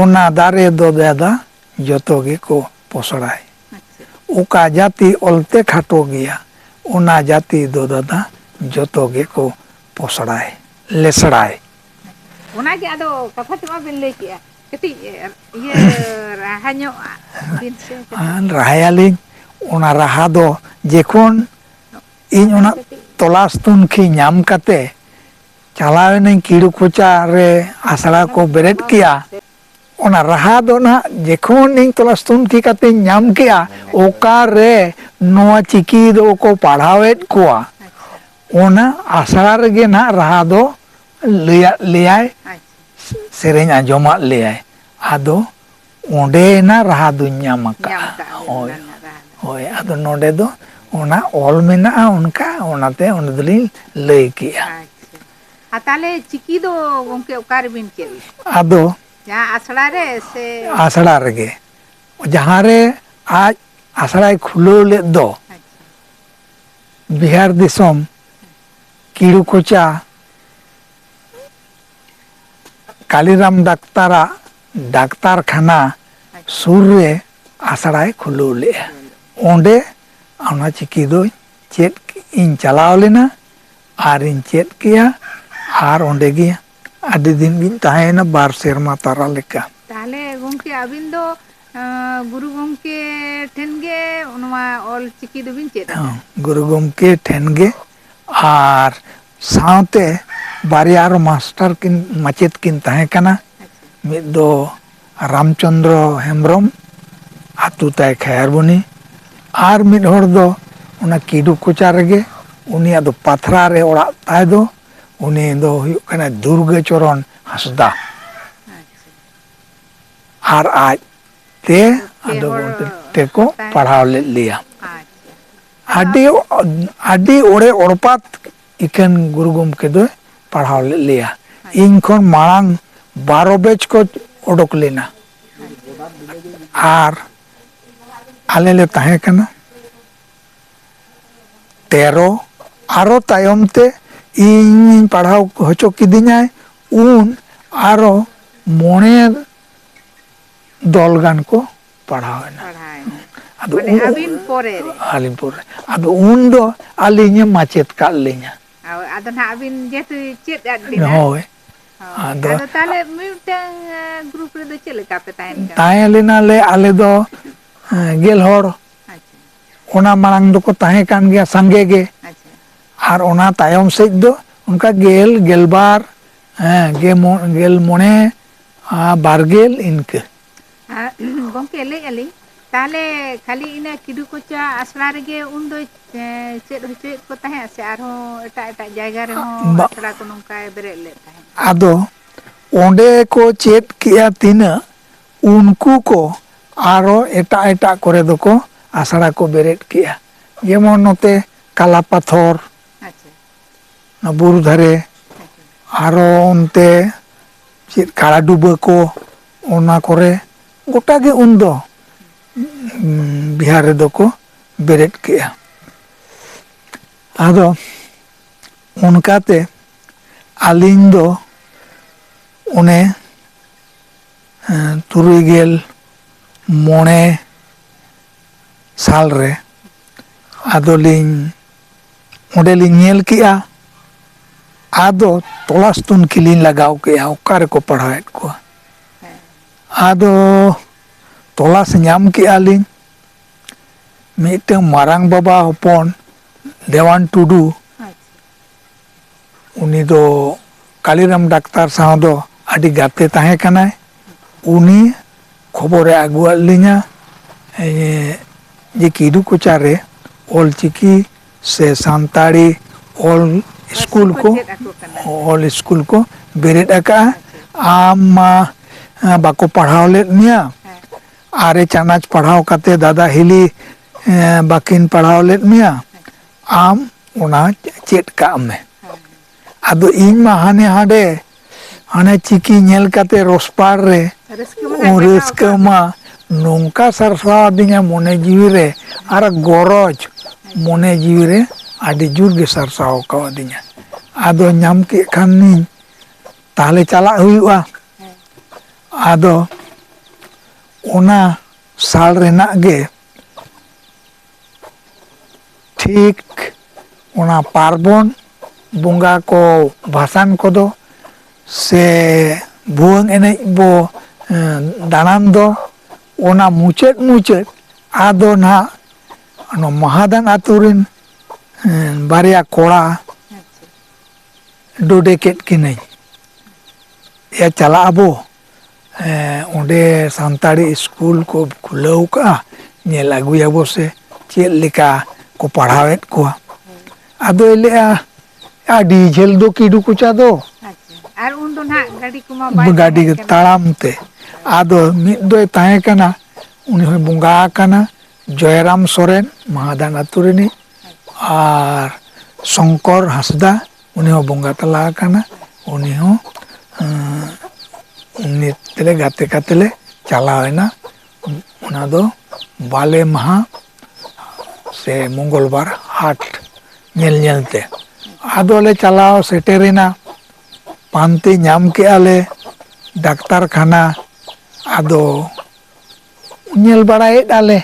ᱚᱱᱟ ᱫᱟᱨᱮ ᱫᱚ ᱫᱟᱫᱟ ᱡᱚᱛᱚ ᱜᱮᱠᱚ ᱯᱚᱥᱲᱟᱭ᱾ ᱟᱪᱪᱷᱟ᱾ ᱚᱠᱟ ᱡᱟᱹᱛᱤ ᱚᱞᱛᱮ ᱠᱷᱟᱴᱚ ᱜᱮᱭᱟ, ᱚᱱᱟ ᱡᱟᱹᱛᱤ ᱫᱚ ᱫᱟᱫᱟ ᱡᱚᱛᱚ ᱜᱮᱠᱚ ᱯᱚᱥᱲᱟᱭ, ᱞᱮᱥᱲᱟᱭ᱾ ᱚᱱᱟᱜᱮ ᱟᱫᱚ ᱠᱟᱛᱷᱟ ᱛᱮᱢᱟ ᱵᱤᱱ ᱞᱟᱹᱭ ᱠᱮᱜᱼᱟ, ᱠᱟᱹᱴᱤᱡ ᱤᱭᱟᱹ ᱨᱟᱦᱟ ᱧᱚᱜ ᱵᱤᱱ ᱥᱮ ᱠᱟᱹᱴᱤᱡ᱾ ᱟᱨ ᱨᱟᱦᱟᱭᱟᱞᱤᱧ, ᱚᱱᱟ ᱨᱟᱦᱟ ᱫᱚ ᱡᱮᱠᱷᱚᱱ ᱤᱧ ᱚᱱᱟ ᱠᱟᱹᱴᱤᱡ᱾ ᱛᱚᱞᱟᱥ ᱛᱩᱱᱠᱷᱤ ᱧᱟᱢ ᱠᱟᱛᱮ ᱪᱟᱞᱟᱣ ᱮᱱᱟᱹᱧ ᱠᱤᱲᱩ ᱠᱚᱪᱟ ᱨᱮ ᱟᱥᱲᱟ ᱠᱚ ᱵᱮᱨᱮᱫ ᱠᱮᱜᱼᱟ᱾ ᱚᱱᱟ ᱨᱟᱦᱟ ᱫᱚ ᱱᱟᱦᱟᱜ ᱡᱮᱠᱷᱚᱱ ᱤᱧ ᱛᱚᱞᱟᱥ ᱛᱩᱱᱠᱷᱤ ᱠᱟᱛᱮᱧ ᱧᱟᱢ ᱠᱮᱜᱼᱟ, ᱚᱠᱟᱨᱮ ᱱᱚᱣᱟ ᱪᱤᱠᱤ ᱫᱚ ᱠᱚ ᱯᱟᱲᱦᱟᱣᱮᱫ ᱠᱚᱣᱟ, ᱟᱪᱪᱷᱟ᱾ ᱚᱱᱟ ᱟᱥᱲᱟ ᱨᱮᱜᱮ ᱱᱟᱦᱟᱜ ᱨᱟᱦᱟ ᱫᱚ ᱞᱟᱹᱭᱟᱫ ᱞᱮᱭᱟᱭ, ᱟᱪᱪᱷᱟ᱾ ᱥᱮᱨᱮᱧ ᱟᱸᱡᱚᱢᱟᱫ ᱞᱮᱭᱟᱭ᱾ ᱟᱫᱚ ᱚᱸᱰᱮᱱᱟᱜ ᱨᱟᱦᱟ ᱫᱚᱧ ᱧᱟᱢ ᱟᱠᱟᱫᱼᱟ᱾ ᱧᱟᱢ ᱠᱟᱜᱼᱟ ᱵᱤᱱ ᱦᱳᱭ, ᱚᱱᱟ ᱨᱮᱱᱟᱜ ᱨᱟᱦᱟ ᱫᱚ᱾ ᱦᱳᱭ, ᱟᱫᱚ ᱱᱚᱰᱮ ᱫᱚ ᱚᱱᱟ ᱚᱞ ᱢᱮᱱᱟᱜᱼᱟ ᱚᱱᱠᱟ, ᱚᱱᱟᱛᱮ ᱚᱸᱰᱮ ᱫᱚᱞᱤᱧ ᱞᱟᱹᱭ ᱠᱮᱜᱼᱟ᱾ ᱟᱪᱪᱷᱟ᱾ ᱟᱨ ᱛᱟᱦᱚᱞᱮ ᱪᱤᱠᱤ ᱫᱚ ᱜᱚᱢᱠᱮ ᱚᱠᱟ ᱨᱮᱵᱤᱱ ᱪᱮᱫ ᱞᱮᱫᱟ? ᱟᱫᱚ ᱡᱟᱦᱟᱸ ᱟᱥᱲᱟ ᱨᱮ ᱥᱮ? ᱟᱥᱲᱟ ᱨᱮᱜᱮ, ᱡᱟᱦᱟᱸ ᱨᱮ ᱟᱡ ᱟᱥᱲᱟᱭ ᱠᱷᱩᱞᱟᱹᱣ ᱞᱮᱫ ᱫᱚ, ᱟᱪᱪᱷᱟ᱾ ᱵᱤᱦᱟᱨ ᱫᱤᱥᱚᱢ ᱠᱤᱲᱩ ᱠᱚᱪᱟ ᱠᱟᱞᱤᱨᱟᱢ ᱰᱟᱠᱛᱟᱨᱟᱜ ᱰᱟᱠᱛᱟᱨ ᱠᱷᱟᱱᱟ ᱟᱪᱪᱷᱟ᱾ ᱥᱩᱨ ᱨᱮ ᱟᱥᱲᱟᱭ ᱠᱷᱩᱞᱟᱹᱣ ᱞᱮᱫᱼᱟ᱾ ᱚᱸᱰᱮ ᱚᱱᱟ ᱪᱤᱠᱤ ᱫᱚ ᱪᱮᱫ ᱤᱧ ᱪᱟᱞᱟᱣ ᱞᱮᱱᱟ ᱟᱨᱤᱧ ᱪᱮᱫ ᱠᱮᱜᱼᱟ, ᱟᱨ ᱚᱸᱰᱮ ᱜᱮ ᱟᱹᱰᱤ ᱫᱤᱱ ᱜᱤᱧ ᱛᱟᱦᱮᱸᱭᱮᱱᱟ, ᱵᱟᱨ ᱥᱮᱨᱢᱟ ᱛᱟᱨᱟ ᱞᱮᱠᱟ᱾ ᱛᱟᱦᱚᱞᱮ ᱜᱚᱢᱠᱮ, ᱟᱹᱵᱤᱱ ᱫᱚ, ᱟᱸ, ᱜᱩᱨᱩ ᱜᱚᱢᱠᱮ ᱴᱷᱮᱱ ᱜᱮ ᱱᱚᱣᱟ ᱚᱞ ᱪᱤᱠᱤ ᱫᱚᱵᱤᱱ ᱪᱮᱫ ᱟᱠᱟᱫᱼᱟ? ᱦᱚᱸ, ᱜᱩᱨᱩ ᱜᱚᱢᱠᱮ ᱴᱷᱮᱱ ᱜᱮ, ᱟᱨ ᱥᱟᱶᱛᱮ ᱵᱟᱨᱭᱟ ᱟᱨᱚ ᱢᱟᱥᱴᱟᱨ ᱠᱤᱱ, ᱢᱟᱪᱮᱫ ᱠᱤᱱ ᱛᱟᱦᱮᱸ ᱠᱟᱱᱟ᱾ ᱟᱪᱪᱷᱟ᱾ ᱢᱤᱫ ᱫᱚ ᱨᱟᱢᱪᱚᱸᱫᱽᱨᱚ ᱦᱮᱢᱵᱨᱚᱢ, ᱟᱹᱛᱩ ᱛᱟᱭ ᱠᱷᱟᱭᱟᱨᱵᱚᱱᱤ, ᱟᱨ ᱢᱤᱫ ᱦᱚᱲ ᱫᱚ ᱚᱱᱟ ᱠᱤᱰᱩ ᱠᱚᱪᱟ ᱨᱮᱜᱮ, ᱩᱱᱤᱭᱟᱜ ᱫᱚ ᱯᱟᱛᱷᱨᱟ ᱨᱮ ᱚᱲᱟᱜ ᱛᱟᱭ ᱫᱚ, ᱩᱱᱤ ᱫᱚ ᱦᱩᱭᱩᱜ ᱠᱟᱱᱟᱭ ᱫᱩᱨᱜᱟᱹ ᱪᱚᱨᱚᱱ ᱦᱟᱸᱥᱫᱟ᱾ ᱟᱪᱪᱷᱟ᱾ ᱟᱨ ᱟᱡ ᱛᱮ ᱯᱮ ᱟᱫᱚ ᱦᱚᱲ ᱚᱱᱛᱮ ᱛᱮᱠᱚ ᱛᱟᱦᱮᱸ ᱯᱟᱲᱦᱟᱣ ᱞᱮᱫ ᱞᱮᱭᱟ᱾ ᱟᱪᱪᱷᱟ᱾ ᱟᱹᱰᱤ, ᱟᱹᱰᱤ ᱚᱲᱮ ᱚᱲᱯᱟᱛ ᱤᱠᱷᱟᱹᱱ ᱜᱩᱨᱩ ᱜᱚᱢᱠᱮ ᱫᱚᱭ ᱯᱟᱲᱦᱟᱣ ᱞᱮᱫ ᱞᱮᱭᱟ᱾ ᱟᱪᱪᱷᱟ᱾ ᱤᱧ ᱠᱷᱚᱱ ᱢᱟᱲᱟᱝ ᱵᱟᱨᱚ ᱵᱮᱪ ᱠᱚ ᱚᱰᱚᱠ ᱞᱮᱱᱟ᱾ ᱟᱨ ᱟᱞᱮ ᱞᱮ ᱛᱟᱦᱮᱸ ᱠᱟᱱᱟ ᱛᱮᱨᱚ᱾ ᱟᱨᱚ ᱛᱟᱭᱚᱢ ᱛᱮ ᱤᱧ ᱯᱟᱲᱦᱟᱣ ᱦᱚᱪᱚ ᱠᱤᱫᱤᱧᱟᱭ, ᱩᱱ ᱟᱨᱚ ᱢᱚᱬᱮ ᱫᱚᱞ ᱜᱟᱱ ᱠᱚ ᱯᱟᱲᱦᱟᱣ ᱮᱱᱟ᱾ ᱯᱟᱲᱦᱟᱣ ᱮᱱᱟ᱾ ᱟᱫᱚ ᱢᱟᱱᱮ ᱩ-, ᱟᱹᱵᱤᱱ ᱯᱚᱨᱮ ᱨᱮ? ᱟᱹᱞᱤᱧ ᱯᱚᱨᱮ᱾ ᱟᱫᱚ ᱩᱱ ᱫᱚ ᱟᱹᱞᱤᱧᱮ ᱢᱟᱪᱮᱫ ᱠᱟᱜ ᱞᱤᱧᱟ᱾ ᱦᱳᱭ, ᱟᱫᱚ ᱱᱟᱦᱟᱜ ᱟᱹᱵᱤᱱ ᱡᱮᱦᱮᱛᱩ ᱪᱮᱫ ᱟᱫ ᱵᱤᱱᱟ᱾ ᱦᱳᱭ᱾ ᱦᱳᱭ᱾ ᱟᱫᱚ ᱟᱫᱚ ᱛᱟᱦᱚᱞᱮ ᱢᱤᱫᱴᱟᱝ, ᱮ, ᱜᱨᱩᱯ ᱨᱮᱫᱚ ᱪᱮᱫ ᱞᱮᱠᱟ ᱯᱮ ᱛᱟᱦᱮᱱ ᱠᱟᱱᱟ? ᱛᱟᱦᱮᱸ ᱞᱮᱱᱟᱞᱮ ᱟᱞᱮ ᱫᱚ, ᱮ, ᱜᱮᱞ ᱦᱚᱲ᱾ ᱟᱪᱪᱷᱟ᱾ ᱚᱱᱟ ᱢᱟᱲᱟᱝ ᱫᱚᱠᱚ ᱛᱟᱦᱮᱸ ᱠᱟᱱ ᱜᱮᱭᱟ ᱥᱟᱸᱜᱮ ᱜᱮ᱾ ᱟᱪᱪᱷᱟ᱾ ᱟᱨ ᱚᱱᱟ ᱛᱟᱭᱚᱢ ᱥᱮᱫ ᱫᱚ ᱚᱱᱠᱟ ᱜᱮᱞ, ᱜᱮᱞᱵᱟᱨ, ᱦᱮᱸ, ᱜᱮ ᱢᱚ-, ᱜᱮᱞ ᱢᱚᱬᱮ, ᱟᱨ ᱵᱟᱨ ᱜᱮᱞ ᱤᱱᱠᱟᱹ᱾ ᱟᱨ ᱜᱚᱢᱠᱮ, ᱞᱟᱹᱭᱮᱫᱼᱟ ᱞᱤᱧ, ᱛᱟᱦᱚᱞᱮ ᱠᱷᱟᱹᱞᱤ ᱤᱱᱟᱹ ᱠᱤᱰᱩ ᱠᱚᱪᱟ ᱟᱥᱲᱟ ᱨᱮᱜᱮ ᱩᱱᱫᱚ, ᱮ, ᱪᱮᱫ ᱦᱚᱪᱚᱭᱮᱫ ᱠᱚ ᱛᱟᱦᱮᱸᱫ ᱥᱮ ᱟᱨᱦᱚᱸ ᱮᱴᱟᱜ ᱮᱴᱟᱜ ᱡᱟᱭᱜᱟ ᱨᱮᱦᱚᱸ ᱵᱟ- ᱟᱥᱲᱟ ᱠᱚ ᱱᱚᱝᱠᱟᱭ ᱵᱮᱨᱮᱫ ᱞᱮᱫ ᱛᱟᱦᱮᱸᱫ? ᱟᱫᱚ ᱚᱸᱰᱮ ᱠᱚ ᱪᱮᱫ ᱠᱮᱜᱼᱟ ᱛᱤᱱᱟᱹᱜ, ᱩᱱᱠᱩ ᱠᱚ ᱟᱨᱚ ᱮᱴᱟᱜ ᱮᱴᱟᱜ ᱠᱚᱨᱮ ᱫᱚᱠᱚ ᱟᱥᱲᱟ ᱠᱚ ᱵᱮᱨᱮᱫ ᱠᱮᱜᱼᱟ᱾ ᱡᱮᱢᱚᱱ ᱱᱚᱛᱮ ᱠᱟᱞᱟᱯᱟᱛᱷᱚᱨ, ᱟᱪᱪᱷᱟ᱾ ᱚᱱᱟ ᱵᱩᱨᱩ ᱫᱷᱟᱨᱮ, ᱟᱪᱪᱷᱟ᱾ ᱟᱨᱚ ᱚᱱᱛᱮ ᱪᱮᱫ ᱠᱟᱲᱟ ᱰᱩᱵᱟᱹ ᱠᱚ, ᱚᱱᱟ ᱠᱚᱨᱮ ᱜᱚᱴᱟ ᱜᱮ ᱩᱱᱫᱚ, ᱩᱸ, ᱵᱤᱦᱟᱨ ᱨᱮᱫᱚ ᱠᱚ ᱵᱮᱨᱮᱫ ᱠᱮᱜᱼᱟ᱾ ᱟᱫᱚ ᱚᱱᱠᱟᱛᱮ ᱟᱹᱞᱤᱧ ᱫᱚ ᱚᱱᱮ, ᱮᱸ, ᱛᱩᱨᱩᱭ ᱜᱮᱞ ᱢᱚᱬᱮ ᱥᱟᱞ ᱨᱮ ᱟᱫᱚᱞᱤᱧ, ᱚᱸᱰᱮᱞᱤᱧ ᱧᱮᱞ ᱠᱮᱜᱼᱟ᱾ ᱟᱫᱚ ᱛᱚᱞᱟᱥ ᱛᱩᱱᱠᱷᱤ ᱞᱤᱧ ᱞᱟᱜᱟᱣ ᱠᱮᱜᱼᱟ, ᱚᱠᱟ ᱨᱮᱠᱚ ᱯᱟᱲᱦᱟᱣᱮᱫ ᱠᱚᱣᱟ᱾ ᱟᱫᱚ ᱛᱚᱞᱟᱥ ᱧᱟᱢ ᱠᱮᱜᱼᱟ ᱞᱤᱧ, ᱢᱤᱫᱴᱟᱝ ᱢᱟᱨᱟᱝ ᱵᱟᱵᱟ ᱦᱚᱯᱚᱱ ᱫᱮᱣᱟᱱ ᱴᱩᱰᱩ, ᱟᱪᱪᱷᱟ᱾ ᱩᱱᱤ ᱫᱚ ᱠᱟᱞᱤᱨᱟᱢ ᱰᱟᱠᱛᱟᱨ ᱥᱟᱶ ᱫᱚ ᱟᱹᱰᱤ ᱜᱟᱛᱮ ᱛᱟᱦᱮᱸ ᱠᱟᱱᱟᱭ᱾ ᱩᱱᱤ ᱠᱷᱚᱵᱚᱨᱮ ᱟᱹᱜᱩᱣᱟᱫ ᱞᱤᱧᱟ, ᱮ, ᱡᱮ ᱠᱤᱰᱩ ᱠᱚᱪᱟ ᱨᱮ ᱚᱞ ᱪᱤᱠᱤ ᱥᱮ ᱥᱟᱱᱛᱟᱲᱤ ᱚᱞ ᱯᱟᱹᱨᱥᱤ ᱥᱠᱩᱞ ᱠᱚ ᱠᱚ, ᱪᱮᱫ ᱟᱠᱚ ᱠᱟᱱᱟ᱾ ᱚᱞ ᱥᱠᱩᱞ ᱠᱚ ᱵᱮᱨᱮᱫ ᱟᱠᱟᱜᱼᱟ᱾ ᱟᱢ ᱢᱟ, ᱮ, ᱵᱟᱠᱚ ᱯᱟᱲᱦᱟᱣ ᱞᱮᱫ ᱢᱮᱭᱟ, ᱦᱮᱸ᱾ ᱟᱨᱮ ᱪᱟᱱᱟᱪ ᱯᱟᱲᱦᱟᱣ ᱠᱟᱛᱮ ᱫᱟᱫᱟ ᱦᱤᱞᱤ, ᱮ, ᱵᱟᱹᱠᱤᱱ ᱯᱟᱲᱦᱟᱣ ᱞᱮᱫ ᱢᱮᱭᱟ, ᱟᱢ ᱚᱱᱟ ᱪᱮᱫ ᱠᱟᱜ ᱢᱮ᱾ ᱦᱮᱸ᱾ ᱟᱫᱚ ᱤᱧ ᱢᱟ ᱦᱟᱱᱮ ᱦᱟᱸᱰᱮ, ᱦᱟᱱᱮ ᱪᱤᱠᱤ ᱧᱮᱞ ᱠᱟᱛᱮ ᱨᱚᱥᱯᱟᱲ ᱨᱮ, ᱨᱟᱹᱥᱠᱟᱹ ᱢᱟ ᱩᱱ ᱱᱟᱜ ᱨᱟᱹᱥᱠᱟᱹ ᱢᱟ ᱱᱚᱝᱠᱟ ᱥᱟᱨᱥᱟᱣ ᱟᱹᱫᱤᱧᱟ ᱢᱚᱱᱮ ᱡᱤᱣᱤ ᱨᱮ, ᱟᱨ ᱜᱚᱨᱚᱡᱽ ᱢᱚᱱᱮ ᱡᱤᱣᱤ ᱨᱮ ᱟᱹᱰᱤ ᱡᱳᱨ ᱜᱮ ᱥᱟᱨᱥᱟᱣ ᱠᱟᱣᱫᱤᱧᱟ᱾ ᱟᱫᱚ ᱧᱟᱢ ᱠᱮᱫ ᱠᱷᱟᱱᱤᱧ, ᱛᱟᱦᱞᱮ ᱪᱟᱞᱟᱜ ᱦᱩᱭᱩᱜᱼᱟ᱾ ᱦᱮᱸ᱾ ᱟᱫᱚ ᱚᱱᱟ ᱥᱟᱞ ᱨᱮᱱᱟᱜ ᱜᱮ ᱴᱷᱤᱠ ᱚᱱᱟ ᱯᱟᱨᱵᱚᱱ ᱵᱚᱸᱜᱟ ᱠᱚ, ᱵᱷᱟᱥᱟᱱ ᱠᱚᱫᱚ ᱥᱮ ᱵᱷᱩᱣᱟᱹᱝ ᱮᱱᱮᱡ ᱵᱚ, ᱮᱸ, ᱫᱟᱬᱟᱱ ᱫᱚ, ᱚᱱᱟ ᱢᱩᱪᱟᱹᱫ ᱢᱩᱪᱟᱹᱫ ᱟᱫᱚ ᱱᱟᱦᱟᱜ ᱚᱱᱟ ᱢᱟᱦᱟᱫᱟᱱ ᱟᱛᱳ ᱨᱮᱱ, ᱮᱸ, ᱵᱟᱨᱭᱟ ᱠᱚᱲᱟ ᱰᱚᱰᱮ ᱠᱮᱫ ᱠᱤᱱᱟᱹᱧ, "ᱮᱭᱟ, ᱪᱟᱞᱟᱜ ᱟᱵᱚ, ᱮᱸ, ᱚᱸᱰᱮ ᱥᱟᱱᱛᱟᱲᱤ ᱥᱠᱩᱞ ᱠᱚ ᱠᱷᱩᱞᱟᱹᱣ ᱠᱟᱜᱼᱟ, ᱧᱮᱞ ᱟᱹᱜᱩᱭᱟᱵᱚ ᱥᱮ ᱪᱮᱫ ᱞᱮᱠᱟ ᱠᱚ ᱯᱟᱲᱦᱟᱣᱮᱫ ᱠᱚᱣᱟ?" ᱟᱫᱚᱭ ᱞᱟᱹᱭᱟ, "ᱟᱹᱰᱤ ᱡᱷᱟᱹᱞ ᱫᱚ ᱠᱤᱰᱩ ᱠᱚᱪᱟ ᱫᱚ, ᱟᱪᱪᱷᱟ᱾ ᱟᱨ ᱩᱱ ᱫᱚ ᱱᱟᱦᱟᱜ ᱜᱟᱹᱰᱤ ᱠᱚᱢᱟ ᱵᱟᱭ ᱜᱟᱹᱰᱤ ᱛᱟᱦᱮᱸ ᱠᱟᱱᱟ᱾ ᱛᱟᱲᱟᱢ ᱛᱮ᱾ ᱟᱫᱚ ᱢᱤᱫ ᱫᱚᱭ ᱛᱟᱦᱮᱸ ᱠᱟᱱᱟ, ᱩᱱᱤ ᱦᱚᱸᱭ ᱵᱚᱸᱜᱟ ᱟᱠᱟᱱᱟ, ᱡᱚᱭᱨᱟᱢ ᱥᱚᱨᱮᱱ, ᱢᱟᱦᱟᱫᱟᱱ ᱟᱹᱛᱩ ᱨᱤᱱᱤᱡ, ᱟᱨ ᱥᱚᱝᱠᱚᱨ ᱦᱟᱸᱥᱫᱟ, ᱩᱱᱤ ᱦᱚᱸ ᱵᱚᱸᱜᱟ ᱛᱟᱞᱟ ᱟᱠᱟᱱᱟ, ᱩᱱᱤ ᱦᱚᱸ, ᱮᱸ, ᱩᱱᱤ ᱛᱮᱞᱮ ᱜᱟᱛᱮ ᱠᱟᱛᱮ ᱞᱮ ᱪᱟᱞᱟᱣ ᱮᱱᱟ᱾ ᱚᱱᱟ ᱫᱚ ᱵᱟᱞᱮ ᱢᱟᱦᱟ ᱥᱮ ᱢᱚᱝᱜᱚᱞ ᱵᱟᱨ ᱦᱟᱴ ᱧᱮᱞ ᱧᱮᱞ ᱛᱮ᱾ ᱟᱫᱚ ᱞᱮ ᱪᱟᱞᱟᱣ ᱥᱮᱴᱮᱨᱮᱱᱟ, ᱯᱟᱱᱛᱮ ᱧᱟᱢ ᱠᱮᱜᱼᱟ ᱞᱮ ᱰᱟᱠᱛᱟᱨ ᱠᱷᱟᱱᱟ᱾ ᱟᱫᱚ ᱧᱮᱞ ᱵᱟᱲᱟᱭᱮᱫ ᱟᱞᱮ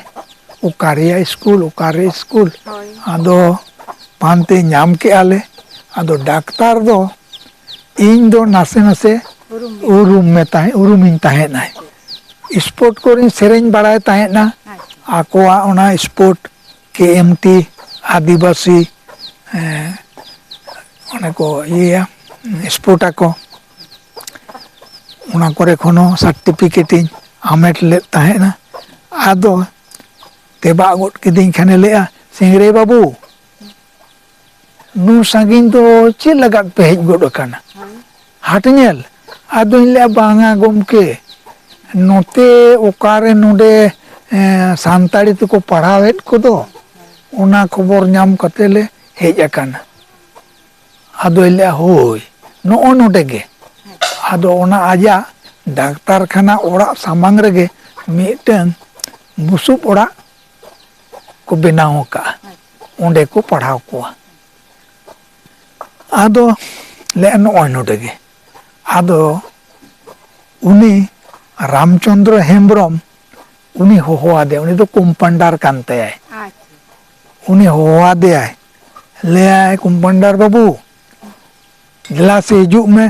ᱚᱠᱟ ᱨᱮᱭᱟᱜ ᱥᱠᱩᱞ, ᱚᱠᱟ ᱨᱮ ᱥᱠᱩᱞ᱾ ᱦᱳᱭ᱾ ᱟᱫᱚ ᱯᱟᱱᱛᱮ ᱧᱟᱢ ᱠᱮᱜᱼᱟ ᱞᱮ᱾ ᱟᱫᱚ ᱰᱟᱠᱛᱟᱨ ᱫᱚ ᱤᱧ ᱫᱚ ᱱᱟᱥᱮ ᱱᱟᱥᱮ ᱩᱨᱩᱢ ᱜᱮ᱾ ᱩᱨᱩᱢ ᱢᱮ ᱛᱟᱦᱮᱸ, ᱩᱨᱩᱢᱤᱧ ᱛᱟᱦᱮᱸᱫ ᱟᱭ᱾ ᱥᱯᱳᱨᱴ ᱠᱚᱨᱮᱧ ᱥᱮᱨᱮᱧ ᱵᱟᱲᱟᱭ ᱛᱟᱦᱮᱸᱫᱼᱟ᱾ ᱟᱪᱪᱷᱟ᱾ ᱟᱠᱚᱣᱟᱜ ᱚᱱᱟ ᱥᱯᱳᱨᱴ, ᱠᱮ ᱮᱢ ᱴᱤ, ᱟᱹᱫᱤᱵᱟᱹᱥᱤ, ᱮᱸ, ᱚᱱᱮ ᱠᱚ ᱤᱭᱟᱹᱭᱟ, ᱥᱯᱳᱨᱴ ᱟᱠᱚ᱾ ᱚᱱᱟ ᱠᱚᱨᱮ ᱠᱷᱚᱱ ᱦᱚᱸ ᱥᱟᱨᱴᱤᱯᱷᱤᱠᱮᱴ ᱤᱧ ᱦᱟᱢᱮᱴ ᱞᱮᱫ ᱛᱟᱦᱮᱸᱫᱼᱟ᱾ ᱟᱫᱚ ᱛᱮᱵᱟᱜ ᱜᱚᱫ ᱠᱤᱫᱤᱧ ᱠᱷᱟᱱᱮ ᱞᱟᱹᱭᱮᱜᱼᱟ, "ᱥᱤᱝᱨᱟᱹᱭ ᱵᱟᱹᱵᱩ, ᱱᱩᱱ ᱥᱟᱺᱜᱤᱧ ᱫᱚ ᱪᱮᱫ ᱞᱟᱜᱟᱫ ᱯᱮ ᱦᱮᱡ ᱜᱚᱫ ᱟᱠᱟᱱᱟ? ᱦᱳᱭ᱾ ᱦᱟᱴ ᱧᱮᱞ?" ᱟᱫᱚᱧ ᱞᱟᱹᱭᱟ, "ᱵᱟᱝᱟ ᱜᱚᱢᱠᱮ, ᱱᱚᱛᱮ ᱚᱠᱟᱨᱮ ᱱᱚᱰᱮ, ᱮᱸ, ᱥᱟᱱᱛᱟᱲᱤ ᱛᱮᱠᱚ ᱯᱟᱲᱦᱟᱣᱮᱫ ᱠᱚᱫᱚ, ᱚᱱᱟ ᱠᱷᱚᱵᱚᱨ ᱧᱟᱢ ᱠᱟᱛᱮ ᱞᱮ ᱦᱮᱡ ᱟᱠᱟᱱᱟ᱾" ᱟᱫᱚᱭ ᱞᱟᱹᱭᱟ, "ᱦᱳᱭ, ᱱᱚᱜᱼᱚ ᱱᱚᱰᱮ ᱜᱮ᱾" ᱟᱫᱚ ᱚᱱᱟ ᱟᱡᱟᱜ ᱰᱟᱠᱛᱟᱨ ᱠᱷᱟᱱᱟ ᱚᱲᱟᱜ ᱥᱟᱢᱟᱝ ᱨᱮᱜᱮ ᱢᱤᱫᱴᱟᱝ ᱵᱩᱥᱩᱵ ᱚᱲᱟᱜ ᱠᱚ ᱵᱮᱱᱟᱣ ᱟᱠᱟᱫᱼᱟ, ᱚᱸᱰᱮ ᱠᱚ ᱯᱟᱲᱦᱟᱣ ᱠᱚᱣᱟ᱾ ᱟᱫᱚ ᱞᱟᱹᱭᱟ, "ᱱᱚᱜᱼᱚᱭ ᱱᱚᱰᱮ ᱜᱮ᱾" ᱟᱫᱚ ᱩᱱᱤ ᱨᱟᱢᱪᱚᱸᱫᱽᱨᱚ ᱦᱮᱢᱵᱨᱚᱢ, ᱩᱱᱤ ᱦᱚᱦᱚᱣᱟᱫᱮᱭᱟ, ᱩᱱᱤ ᱫᱚ ᱠᱚᱢᱯᱟᱱᱰᱟᱨ ᱠᱟᱱ ᱛᱟᱭᱟᱭ᱾ ᱟᱪᱪᱷᱟ᱾ ᱩᱱᱤ ᱦᱚᱦᱚᱣᱟᱫᱮᱭᱟᱭ, ᱞᱟᱹᱭᱟᱭ, "ᱠᱚᱢᱯᱟᱱᱰᱟᱨ ᱵᱟᱹᱵᱩ, ᱫᱮᱞᱟ ᱥᱮ ᱦᱤᱡᱩᱜ ᱢᱮ,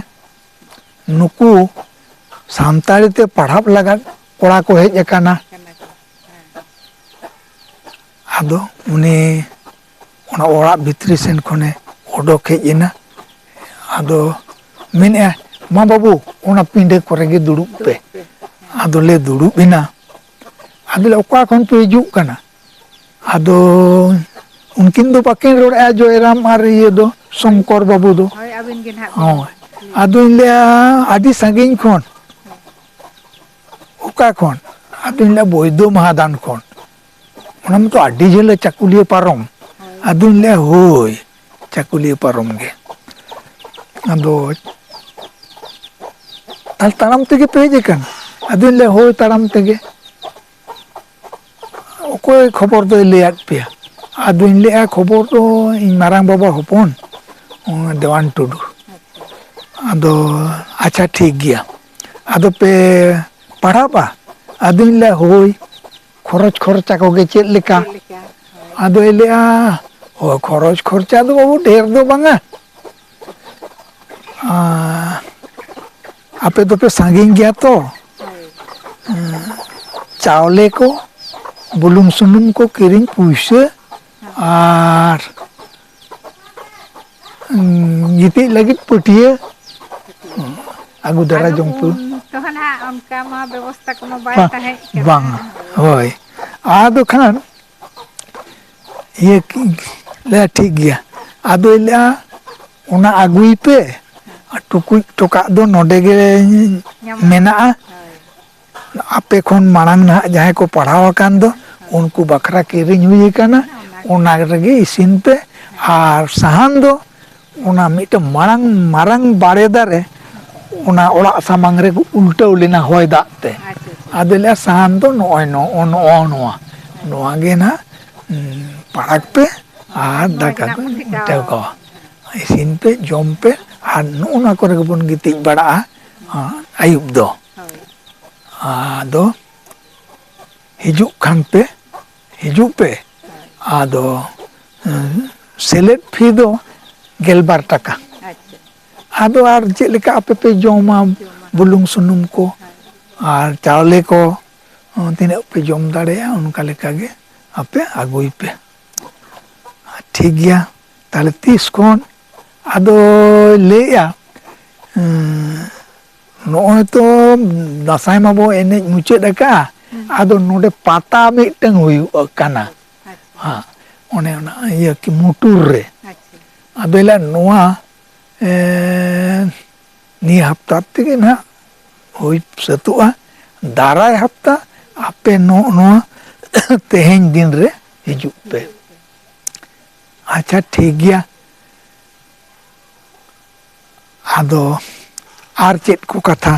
ᱱᱩᱠᱩ ᱥᱟᱱᱛᱟᱲᱤ ᱛᱮ ᱯᱟᱲᱦᱟᱜ ᱞᱟᱜᱟᱫ ᱠᱚᱲᱟ ᱠᱚ ᱦᱮᱡ ᱟᱠᱟᱱᱟ᱾" ᱠᱟᱱᱟ ᱠᱚ᱾ ᱦᱮᱸ᱾ ᱟᱫᱚ ᱩᱱᱤ ᱚᱱᱟ ᱚᱲᱟᱜ ᱵᱷᱤᱛᱨᱤ ᱥᱮᱱ ᱠᱷᱚᱱᱮ ᱚᱰᱚᱠ ᱦᱮᱡ ᱮᱱᱟ᱾ ᱟᱫᱚ ᱢᱮᱱᱮᱫᱼᱟ, "ᱢᱟ ᱵᱟᱹᱵᱩ, ᱚᱱᱟ ᱯᱤᱸᱰᱟᱹ ᱠᱚᱨᱮ ᱜᱮ ᱫᱩᱲᱩᱵ ᱯᱮ᱾" ᱫᱩᱲᱩᱵ ᱯᱮ᱾ ᱟᱫᱚ ᱞᱮ ᱫᱩᱲᱩᱵ ᱮᱱᱟ᱾ ᱟᱫᱚ ᱞᱮ, "ᱚᱠᱟ ᱠᱷᱚᱱ ᱯᱮ ᱦᱤᱡᱩᱜ ᱠᱟᱱᱟ?" ᱟᱫᱚ ᱩᱱᱠᱤᱱ ᱫᱚ ᱵᱟᱹᱠᱤᱱ ᱨᱚᱲᱮᱫᱼᱟ, ᱡᱚᱭᱨᱟᱢ ᱟᱨ ᱤᱭᱟᱹ ᱫᱚ, ᱥᱚᱝᱠᱚᱨ ᱵᱟᱹᱵᱩ ᱫᱚ᱾ ᱦᱳᱭ, ᱟᱹᱵᱤᱱ ᱜᱮ ᱱᱟᱦᱟᱜ ᱵᱤᱱ ᱦᱳᱭ᱾ ᱟᱫᱚᱧ ᱞᱟᱹᱭᱟ, "ᱟᱹᱰᱤ ᱥᱟᱺᱜᱤᱧ ᱠᱷᱚᱱ᱾" "ᱚᱠᱟ ᱠᱷᱚᱱ?" ᱟᱫᱚᱧ ᱞᱟᱹᱭᱟ, "ᱵᱳᱭᱫᱳ ᱢᱟᱦᱟᱫᱟᱱ ᱠᱷᱚᱱ᱾" "ᱚᱱᱟ ᱢᱟᱛᱚ ᱟᱹᱰᱤ ᱡᱷᱟᱹᱞᱟ, ᱪᱟᱹᱠᱩᱞᱤᱭᱟᱹ ᱯᱟᱨᱚᱢ?" ᱦᱳᱭ᱾ ᱟᱫᱚᱧ ᱞᱟᱹᱭᱟ, "ᱦᱳᱭ, ᱪᱟᱹᱠᱩᱞᱤᱭᱟᱹ ᱯᱟᱨᱚᱢ ᱜᱮ᱾" ᱟᱫᱚ ᱛᱟᱦᱞᱮ ᱛᱟᱲᱟᱢ ᱛᱮᱜᱮ ᱯᱮ ᱦᱮᱡ ᱟᱠᱟᱱᱟ? ᱟᱫᱚᱧ ᱞᱟᱹᱭᱟ, "ᱦᱳᱭ, ᱛᱟᱲᱟᱢ ᱛᱮᱜᱮ᱾" "ᱚᱠᱚᱭ ᱠᱷᱚᱵᱚᱨ ᱫᱚᱭ ᱞᱟᱹᱭᱟᱫ ᱯᱮᱭᱟ?" ᱟᱫᱚᱧ ᱞᱟᱹᱭᱟ, "ᱠᱷᱚᱵᱚᱨ ᱫᱚ ᱤᱧ ᱢᱟᱨᱟᱝ ᱵᱟᱵᱟ ᱦᱚᱯᱚᱱ, ᱫᱮᱣᱟᱱ ᱴᱩᱰᱩ᱾" ᱟᱫᱚ, "ᱟᱪᱪᱷᱟ, ᱴᱷᱤᱠ ᱜᱮᱭᱟ, ᱟᱫᱚ ᱯᱮ ᱯᱟᱲᱦᱟᱜᱼᱟ?" ᱟᱫᱚᱧ ᱞᱟᱹᱭᱟ, "ᱦᱳᱭ, ᱠᱷᱚᱨᱚᱪ ᱠᱷᱚᱨᱪᱟ ᱠᱚᱜᱮ ᱪᱮᱫ ᱞᱮᱠᱟ?" ᱪᱮᱫ ᱞᱮᱠᱟ? ᱦᱳᱭ᱾ ᱟᱫᱚᱭ ᱞᱟᱹᱭᱟ, "ᱚ, ᱠᱷᱚᱨᱚᱪ ᱠᱷᱚᱨᱪᱟ ᱫᱚ ᱵᱟᱹᱵᱩ ᱰᱷᱮᱨ ᱫᱚ ᱵᱟᱝᱟ, ᱟᱨ ᱟᱯᱮ ᱫᱚᱯᱮ ᱥᱟᱺᱜᱤᱧ ᱜᱮᱭᱟ ᱛᱚ, ᱦᱳᱭ᱾ ᱪᱟᱣᱞᱮ ᱠᱚ, ᱵᱩᱞᱩᱝ ᱥᱩᱱᱩᱢ ᱠᱚ ᱠᱤᱨᱤᱧ ᱯᱩᱭᱥᱟᱹ ᱟᱨ ᱩᱸ, ᱜᱤᱛᱤᱡ ᱞᱟᱹᱜᱤᱫ ᱯᱟᱹᱴᱭᱟᱹ ᱟᱹᱜᱩ ᱫᱟᱨᱟ ᱟᱫᱚ ᱡᱚᱝ ᱯᱮ᱾ ᱩᱱ ᱛᱚ ᱱᱟᱦᱟᱜ ᱚᱱᱠᱟ ᱢᱟ ᱵᱮᱵᱚᱥᱛᱟ ᱠᱚᱢᱟ ᱵᱟᱭ ᱵᱟ-, ᱛᱟᱦᱮᱸ ᱠᱟᱱᱟ᱾ ᱵᱟᱝ, ᱦᱳᱭ᱾ ᱟᱫᱚ ᱠᱷᱟᱱ ᱤᱭᱟᱹ ᱠᱤ-, ᱞᱟᱹᱭᱟ, "ᱴᱷᱤᱠ ᱜᱮᱭᱟ᱾" ᱟᱫᱚᱭ ᱞᱟᱹᱭᱟ, "ᱚᱱᱟ ᱟᱹᱜᱩᱭ ᱯᱮ, ᱟᱨ ᱴᱩᱠᱩᱡ ᱴᱚᱠᱟᱜ ᱫᱚ ᱱᱚᱰᱮ ᱜᱮ ᱧᱟᱢᱚᱜᱼᱟ᱾ ᱢᱮᱱᱟᱜᱼᱟ᱾ ᱦᱳᱭ᱾ ᱟᱯᱮ ᱠᱷᱚᱱ ᱢᱟᱲᱟᱝ ᱱᱟᱦᱟᱜ ᱡᱟᱦᱟᱸᱭ ᱠᱚ ᱯᱟᱲᱦᱟᱣ ᱟᱠᱟᱱ ᱫᱚ, ᱩᱱᱠᱩ ᱵᱟᱠᱷᱨᱟ ᱠᱤᱨᱤᱧ ᱦᱩᱭ ᱟᱠᱟᱱᱟ, ᱚᱱᱟ ᱨᱮᱜᱮ ᱤᱥᱤᱱ ᱯᱮ᱾ ᱟᱨ ᱥᱟᱦᱟᱱ ᱫᱚ ᱚᱱᱟ ᱢᱤᱫᱴᱟᱝ ᱢᱟᱲᱟᱝ, ᱢᱟᱨᱟᱝ ᱵᱟᱲᱮ ᱫᱟᱨᱮ, ᱚᱱᱟ ᱚᱲᱟᱜ ᱥᱟᱢᱟᱝ ᱨᱮ ᱩᱞᱴᱟᱹᱣ ᱞᱮᱱᱟ ᱦᱚᱭ ᱫᱟᱜ ᱛᱮ᱾ ᱟᱪᱪᱷᱟ, ᱟᱪᱪᱷᱟ᱾ ᱟᱫᱚ ᱞᱟᱹᱭᱟ, ᱥᱟᱦᱟᱱ ᱫᱚ ᱱᱚᱜᱼᱚᱭ ᱱᱚ-, ᱱᱚᱜᱼᱚ ᱱᱚᱣᱟ, ᱱᱚᱣᱟ ᱜᱮ ᱱᱟᱦᱟᱜ, ᱩᱸ, ᱯᱟᱲᱟᱜᱽ ᱯᱮ ᱟᱨ ᱱᱚᱣᱟ ᱫᱟᱠᱟ ᱜᱮ ᱱᱟᱜ ᱠᱚ ᱵᱚᱱ ᱴᱷᱮᱠᱟᱣᱟ᱾ ᱴᱷᱮᱠᱟᱣᱟ᱾ ᱤᱥᱤᱱ ᱯᱮ, ᱡᱚᱢ ᱯᱮ, ᱟᱨ ᱱᱚᱜᱼᱚ ᱱᱚᱣᱟ ᱠᱚᱨᱮ ᱜᱮᱵᱚᱱ ᱜᱤᱛᱤᱡ ᱵᱟᱲᱟᱜᱼᱟ, ᱟᱸ, ᱟᱹᱭᱩᱵ ᱫᱚ᱾" ᱦᱳᱭ᱾ ᱟᱫᱚ ᱦᱤᱡᱩᱜ ᱠᱷᱟᱱ ᱯᱮ, ᱦᱤᱡᱩᱜ ᱯᱮ᱾ ᱟᱫᱚ, ᱩᱸ, ᱥᱮᱞᱮᱫ ᱯᱷᱤ ᱫᱚ ᱜᱮᱞᱵᱟᱨ ᱴᱟᱠᱟ᱾ ᱟᱪᱪᱷᱟ᱾ ᱟᱫᱚ ᱟᱨ ᱪᱮᱫ ᱞᱮᱠᱟ ᱟᱯᱮ ᱯᱮ ᱡᱚᱢᱟ, ᱡᱚᱢᱟ᱾ ᱵᱩᱞᱩᱝ ᱥᱩᱱᱩᱢ ᱠᱚ ᱦᱮᱸ᱾ ᱟᱨ ᱪᱟᱣᱞᱮ ᱠᱚ, ᱩᱸ, ᱛᱤᱱᱟᱹᱜ ᱯᱮ ᱡᱚᱢ ᱫᱟᱲᱮᱭᱟᱜᱼᱟ, ᱚᱱᱠᱟ ᱞᱮᱠᱟ ᱜᱮ ᱟᱯᱮ ᱟᱹᱜᱩᱭ ᱯᱮ᱾ ᱴᱷᱤᱠ ᱜᱮᱭᱟ, ᱛᱟᱦᱞᱮ ᱛᱤᱥ ᱠᱷᱚᱱ? ᱟᱫᱚᱭ ᱞᱟᱹᱭᱮᱜᱼᱟ, ᱩᱸ, ᱱᱚᱜᱼᱚᱭ ᱛᱚ ᱫᱟᱸᱥᱟᱭ ᱢᱟᱵᱚ ᱮᱱᱮᱡ ᱢᱩᱪᱟᱹᱫ ᱟᱠᱟᱜᱼᱟ, ᱦᱩᱸ᱾ ᱟᱫᱚ ᱱᱚᱰᱮ ᱯᱟᱛᱟ ᱢᱤᱫᱴᱟᱝ ᱦᱩᱭᱩᱜ ᱠᱟᱱᱟ᱾ ᱟᱪᱪᱷᱟ᱾ ᱦᱮᱸ, ᱚᱱᱮ ᱚᱱᱟ ᱤᱭᱟᱹ ᱠᱤ ᱢᱩᱴᱩᱨ ᱨᱮ᱾ ᱟᱪᱪᱷᱟ᱾ ᱟᱫᱚ ᱞᱟᱹᱭᱟ, ᱱᱚᱣᱟ, ᱮ, ᱱᱤᱭᱟᱹ ᱦᱟᱯᱛᱟ ᱛᱮᱜᱮ ᱱᱟᱦᱟᱜ ᱦᱩᱭ ᱥᱟᱹᱛᱚᱜᱼᱟ᱾ ᱫᱟᱨᱟᱭ ᱦᱟᱯᱛᱟ ᱟᱯᱮ ᱱᱚᱜᱼᱚ ᱱᱚᱣᱟ ᱛᱮᱦᱮᱧ ᱫᱤᱱ ᱨᱮ ᱦᱤᱡᱩᱜ ᱯᱮ᱾ ᱟᱪᱪᱷᱟ, ᱴᱷᱤᱠ ᱜᱮᱭᱟ᱾ ᱟᱫᱚ ᱟᱨ ᱪᱮᱫ ᱠᱚ ᱠᱟᱛᱷᱟ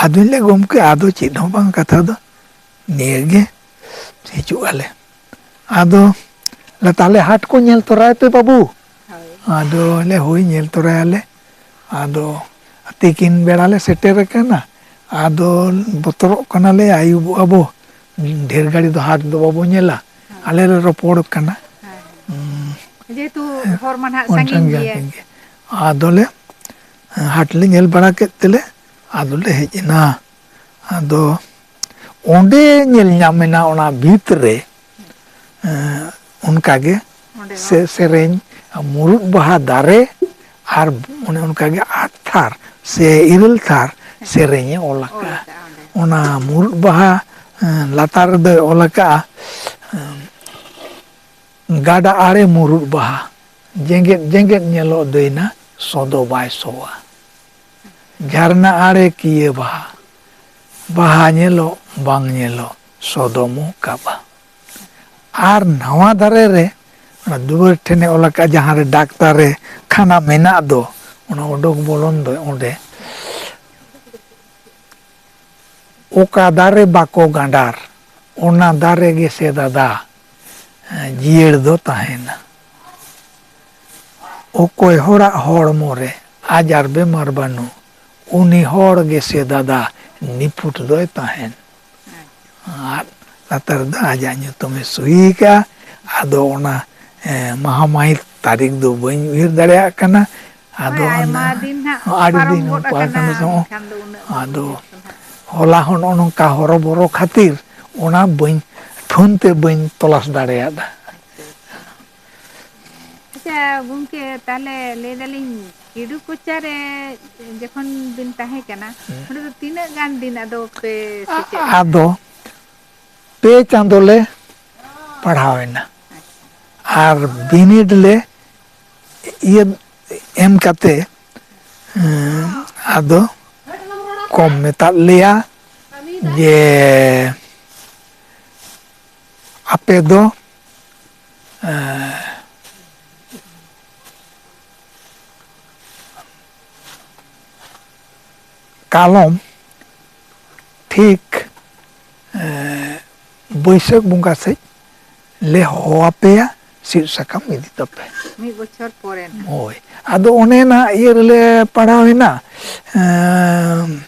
ᱟᱫᱚᱧ ᱞᱟᱹᱭ, "ᱜᱚᱢᱠᱮ, ᱟᱫᱚ ᱪᱮᱫ ᱦᱚᱸ ᱵᱟᱝ, ᱠᱟᱛᱷᱟ ᱫᱚ ᱱᱤᱭᱟᱹ ᱜᱮ, ᱦᱤᱡᱩᱜ ᱟᱞᱮ᱾" ᱟᱫᱚ ᱞᱮ, "ᱛᱟᱦᱞᱮ ᱦᱟᱴ ᱠᱚ ᱧᱮᱞ ᱛᱚᱨᱟᱭ ᱯᱮ ᱵᱟᱹᱵᱩ᱾" ᱦᱳᱭ᱾ ᱟᱫᱚ ᱞᱮ, "ᱦᱳᱭ, ᱧᱮᱞ ᱛᱚᱨᱟᱭᱟᱞᱮ᱾" ᱟᱫᱚ ᱛᱤᱠᱤᱱ ᱵᱮᱲᱟ ᱞᱮ ᱥᱮᱴᱮᱨ ᱟᱠᱟᱱᱟ᱾ ᱟᱫᱚ ᱵᱚᱛᱚᱨᱚᱜ ᱠᱟᱱᱟᱞᱮ, ᱟᱹᱭᱩᱵᱚᱜᱼᱟ ᱵᱚ, ᱰᱷᱮᱨ ᱜᱷᱟᱹᱲᱤ ᱫᱚ ᱦᱟᱴ ᱫᱚ ᱵᱟᱵᱚ ᱧᱮᱞᱟ᱾ ᱦᱮᱸ᱾ ᱟᱞᱮ ᱞᱮ ᱨᱚᱯᱚᱲ ᱠᱟᱱᱟ᱾ ᱦᱮᱸ, ᱦᱮᱸ᱾ ᱦᱩᱸ᱾ ᱡᱮᱦᱮᱛᱩ ᱦᱚᱨ ᱢᱟ ᱱᱟᱦᱟᱜ ᱚᱱᱠᱟᱱ ᱥᱟᱺᱜᱤᱧ ᱜᱮᱭᱟ, ᱜᱮᱭᱟ᱾ ᱥᱟᱺᱜᱤᱧ ᱜᱮᱭᱟ᱾ ᱟᱫᱚᱞᱮ ᱦᱟᱴ ᱞᱮ ᱧᱮᱞ ᱵᱟᱲᱟ ᱠᱮᱫ ᱛᱮᱞᱮ ᱟᱫᱚᱞᱮ ᱦᱮᱡ ᱮᱱᱟ᱾ ᱟᱫᱚ ᱚᱸᱰᱮ ᱧᱮᱞ ᱧᱟᱢ ᱮᱱᱟ, ᱚᱱᱟ ᱵᱷᱤᱛ ᱨᱮ, ᱮᱸ, ᱚᱱᱠᱟᱜᱮ ᱚᱸᱰᱮ ᱦᱚᱸ? ᱥᱮ-, ᱥᱮᱨᱮᱧ, ᱢᱩᱨᱩᱫ ᱵᱟᱦᱟ ᱫᱟᱨᱮ ᱟᱨ ᱚᱱᱮ ᱚᱱᱠᱟᱜᱮ ᱟᱴ ᱛᱷᱟᱨ ᱥᱮ ᱤᱨᱟᱹᱞ ᱛᱷᱟᱨ ᱥᱮᱨᱮᱧᱮ ᱚᱞ ᱚᱞ ᱟᱠᱟᱫᱼᱟ᱾ ᱟᱠᱟᱫᱼᱟ ᱚᱸᱰᱮ᱾ ᱚᱱᱟ ᱢᱩᱨᱩᱫ ᱵᱟᱦᱟ, ᱮᱸ, ᱞᱟᱛᱟᱨ ᱨᱮᱫᱚᱭ ᱚᱞ ᱟᱠᱟᱫᱼᱟ, ᱮᱸ, ᱜᱟᱰᱟ ᱟᱲᱮ ᱢᱩᱨᱩᱫ ᱵᱟᱦᱟ, ᱡᱮᱜᱮᱫ ᱡᱮᱜᱮᱫ ᱧᱮᱞᱚᱜ ᱫᱟᱹᱭᱱᱟ, ᱥᱚ ᱫᱚ ᱵᱟᱭ ᱥᱚᱣᱟ᱾ ᱡᱷᱟᱨᱱᱟ ᱟᱲᱮ ᱠᱤᱭᱟᱹ ᱵᱟᱦᱟ, ᱵᱟᱦᱟ ᱧᱮᱞᱚᱜ ᱵᱟᱝ ᱧᱮᱞᱚᱜ, ᱥᱚ ᱫᱚ ᱢᱩ ᱠᱟᱵᱟ᱾ ᱟᱨ ᱱᱟᱣᱟ ᱫᱟᱨᱮ ᱨᱮ, ᱚᱱᱟ ᱫᱩᱣᱟᱹᱨ ᱴᱷᱮᱱᱮ ᱚᱞ ᱟᱠᱟᱫ, ᱡᱟᱦᱟᱸ ᱨᱮ ᱰᱟᱠᱛᱟᱨ ᱨᱮ ᱠᱷᱟᱱᱟ ᱢᱮᱱᱟᱜ ᱫᱚ, ᱚᱱᱟ ᱚᱰᱚᱠ ᱵᱚᱞᱚᱱ ᱫᱚ ᱚᱸᱰᱮ, ᱚᱠᱟ ᱫᱟᱨᱮ ᱵᱟᱠᱚ ᱜᱟᱸᱰᱟᱨ, ᱚᱱᱟ ᱫᱟᱨᱮ ᱜᱮᱥᱮ ᱫᱟᱫᱟ, ᱡᱤᱭᱟᱹᱲ ᱫᱚ ᱛᱟᱦᱮᱱᱟ᱾ ᱚᱠᱚᱭ ᱦᱚᱲᱟᱜ ᱦᱚᱲᱢᱚ ᱨᱮ ᱟᱡᱟᱨ ᱵᱮᱢᱟᱨ ᱵᱟᱹᱱᱩᱜ, ᱩᱱᱤ ᱦᱚᱲ ᱜᱮᱥᱮ ᱫᱟᱫᱟ ᱱᱤᱯᱷᱩᱴ ᱫᱚᱭ ᱛᱟᱦᱮᱱ᱾ ᱟᱨ ᱞᱟᱛᱟᱨ ᱨᱮᱫᱚ ᱟᱡᱟᱜ ᱧᱩᱛᱩᱢᱮ ᱥᱩᱦᱤ ᱟᱠᱟᱫᱼᱟ᱾ ᱟᱫᱚ ᱚᱱᱟ, ᱮ, ᱢᱟᱦᱟ ᱢᱟᱹᱦᱤᱛ ᱛᱟᱹᱨᱤᱠᱷ ᱫᱚ ᱵᱟᱹᱧ ᱩᱭᱦᱟᱹᱨ ᱫᱟᱲᱮᱭᱟᱜ ᱠᱟᱱᱟ᱾ ᱟᱫᱚ ᱦᱳᱭ, ᱟᱭᱢᱟ ᱚᱱᱟ ᱫᱤᱱ ᱦᱟᱸᱜ ᱟᱹᱰᱤ ᱯᱟᱨᱚᱢ ᱫᱤᱱ ᱜᱚᱫ ᱯᱟᱨᱚᱢ ᱟᱠᱟᱱᱟ, ᱥᱚᱢᱚᱭ ᱮᱱᱠᱷᱟᱱ ᱫᱚ ᱩᱱᱟᱹᱜ ᱵᱟᱝ ᱟᱫᱚ ᱩᱭᱦᱟᱹᱨ ᱠᱟᱱᱟ᱾ ᱦᱚᱞᱟ ᱦᱚᱸ ᱱᱚᱜᱼᱚ ᱱᱚᱝᱠᱟ ᱦᱚᱨᱚᱵᱚᱨᱚ ᱠᱷᱟᱹᱛᱤᱨ ᱚᱱᱟ ᱵᱟᱹᱧ, ᱯᱷᱳᱱ ᱛᱮ ᱵᱟᱹᱧ ᱛᱚᱞᱟᱥ ᱫᱟᱲᱮᱭᱟᱫᱟ᱾ ᱟᱪᱪᱷᱟ, ᱜᱚᱢᱠᱮ, ᱛᱟᱦᱞᱮ ᱞᱟᱹᱭ ᱫᱟᱞᱤᱧ, ᱠᱤᱰᱩ ᱠᱚᱪᱟ ᱨᱮ ᱡᱚᱠᱷᱚᱱ ᱵᱤᱱ ᱛᱟᱦᱮᱸ ᱠᱟᱱᱟ, ᱦᱮᱸ᱾ ᱚᱸᱰᱮ ᱫᱚ ᱛᱤᱱᱟᱹᱜ ᱜᱟᱱ ᱫᱤᱱ ᱟᱫᱚ ᱯᱮ ᱥᱮᱪᱮᱫ ᱮᱱᱟ? ᱟᱫᱚ ᱯᱮ ᱪᱟᱸᱫᱚ ᱞᱮ ᱯᱟᱲᱦᱟᱣ ᱮᱱᱟ᱾ ᱟᱪᱪᱷᱟ᱾ ᱟᱨ ᱵᱤᱱᱤᱰ ᱞᱮ ᱤᱭᱟᱹ ᱮᱢ ᱠᱟᱛᱮ, ᱮᱸ, ᱟᱫᱚ ᱠᱚ ᱢᱮᱛᱟᱫ ᱞᱮᱭᱟ ᱡᱮ, ᱟᱯᱮ ᱫᱚ, ᱮᱸ, ᱠᱟᱞᱚᱢ ᱴᱷᱤᱠ, ᱮᱸ, ᱵᱟᱹᱭᱥᱟᱹᱠᱷ ᱵᱚᱸᱜᱟ ᱥᱮᱫ ᱞᱮ ᱦᱚᱦᱚ ᱟᱯᱮᱭᱟ, ᱥᱤᱫ ᱥᱟᱠᱟᱢ ᱤᱫᱤ ᱛᱟᱯᱮ᱾ ᱢᱤᱫ ᱵᱚᱪᱷᱚᱨ ᱯᱚᱨᱮ ᱱᱟᱜ᱾ ᱦᱳᱭ, ᱟᱫᱚ ᱚᱱᱮ ᱱᱟᱜ ᱤᱭᱟᱹ ᱨᱮᱞᱮ ᱯᱟᱲᱦᱟᱣ ᱮᱱᱟ, ᱮᱸ,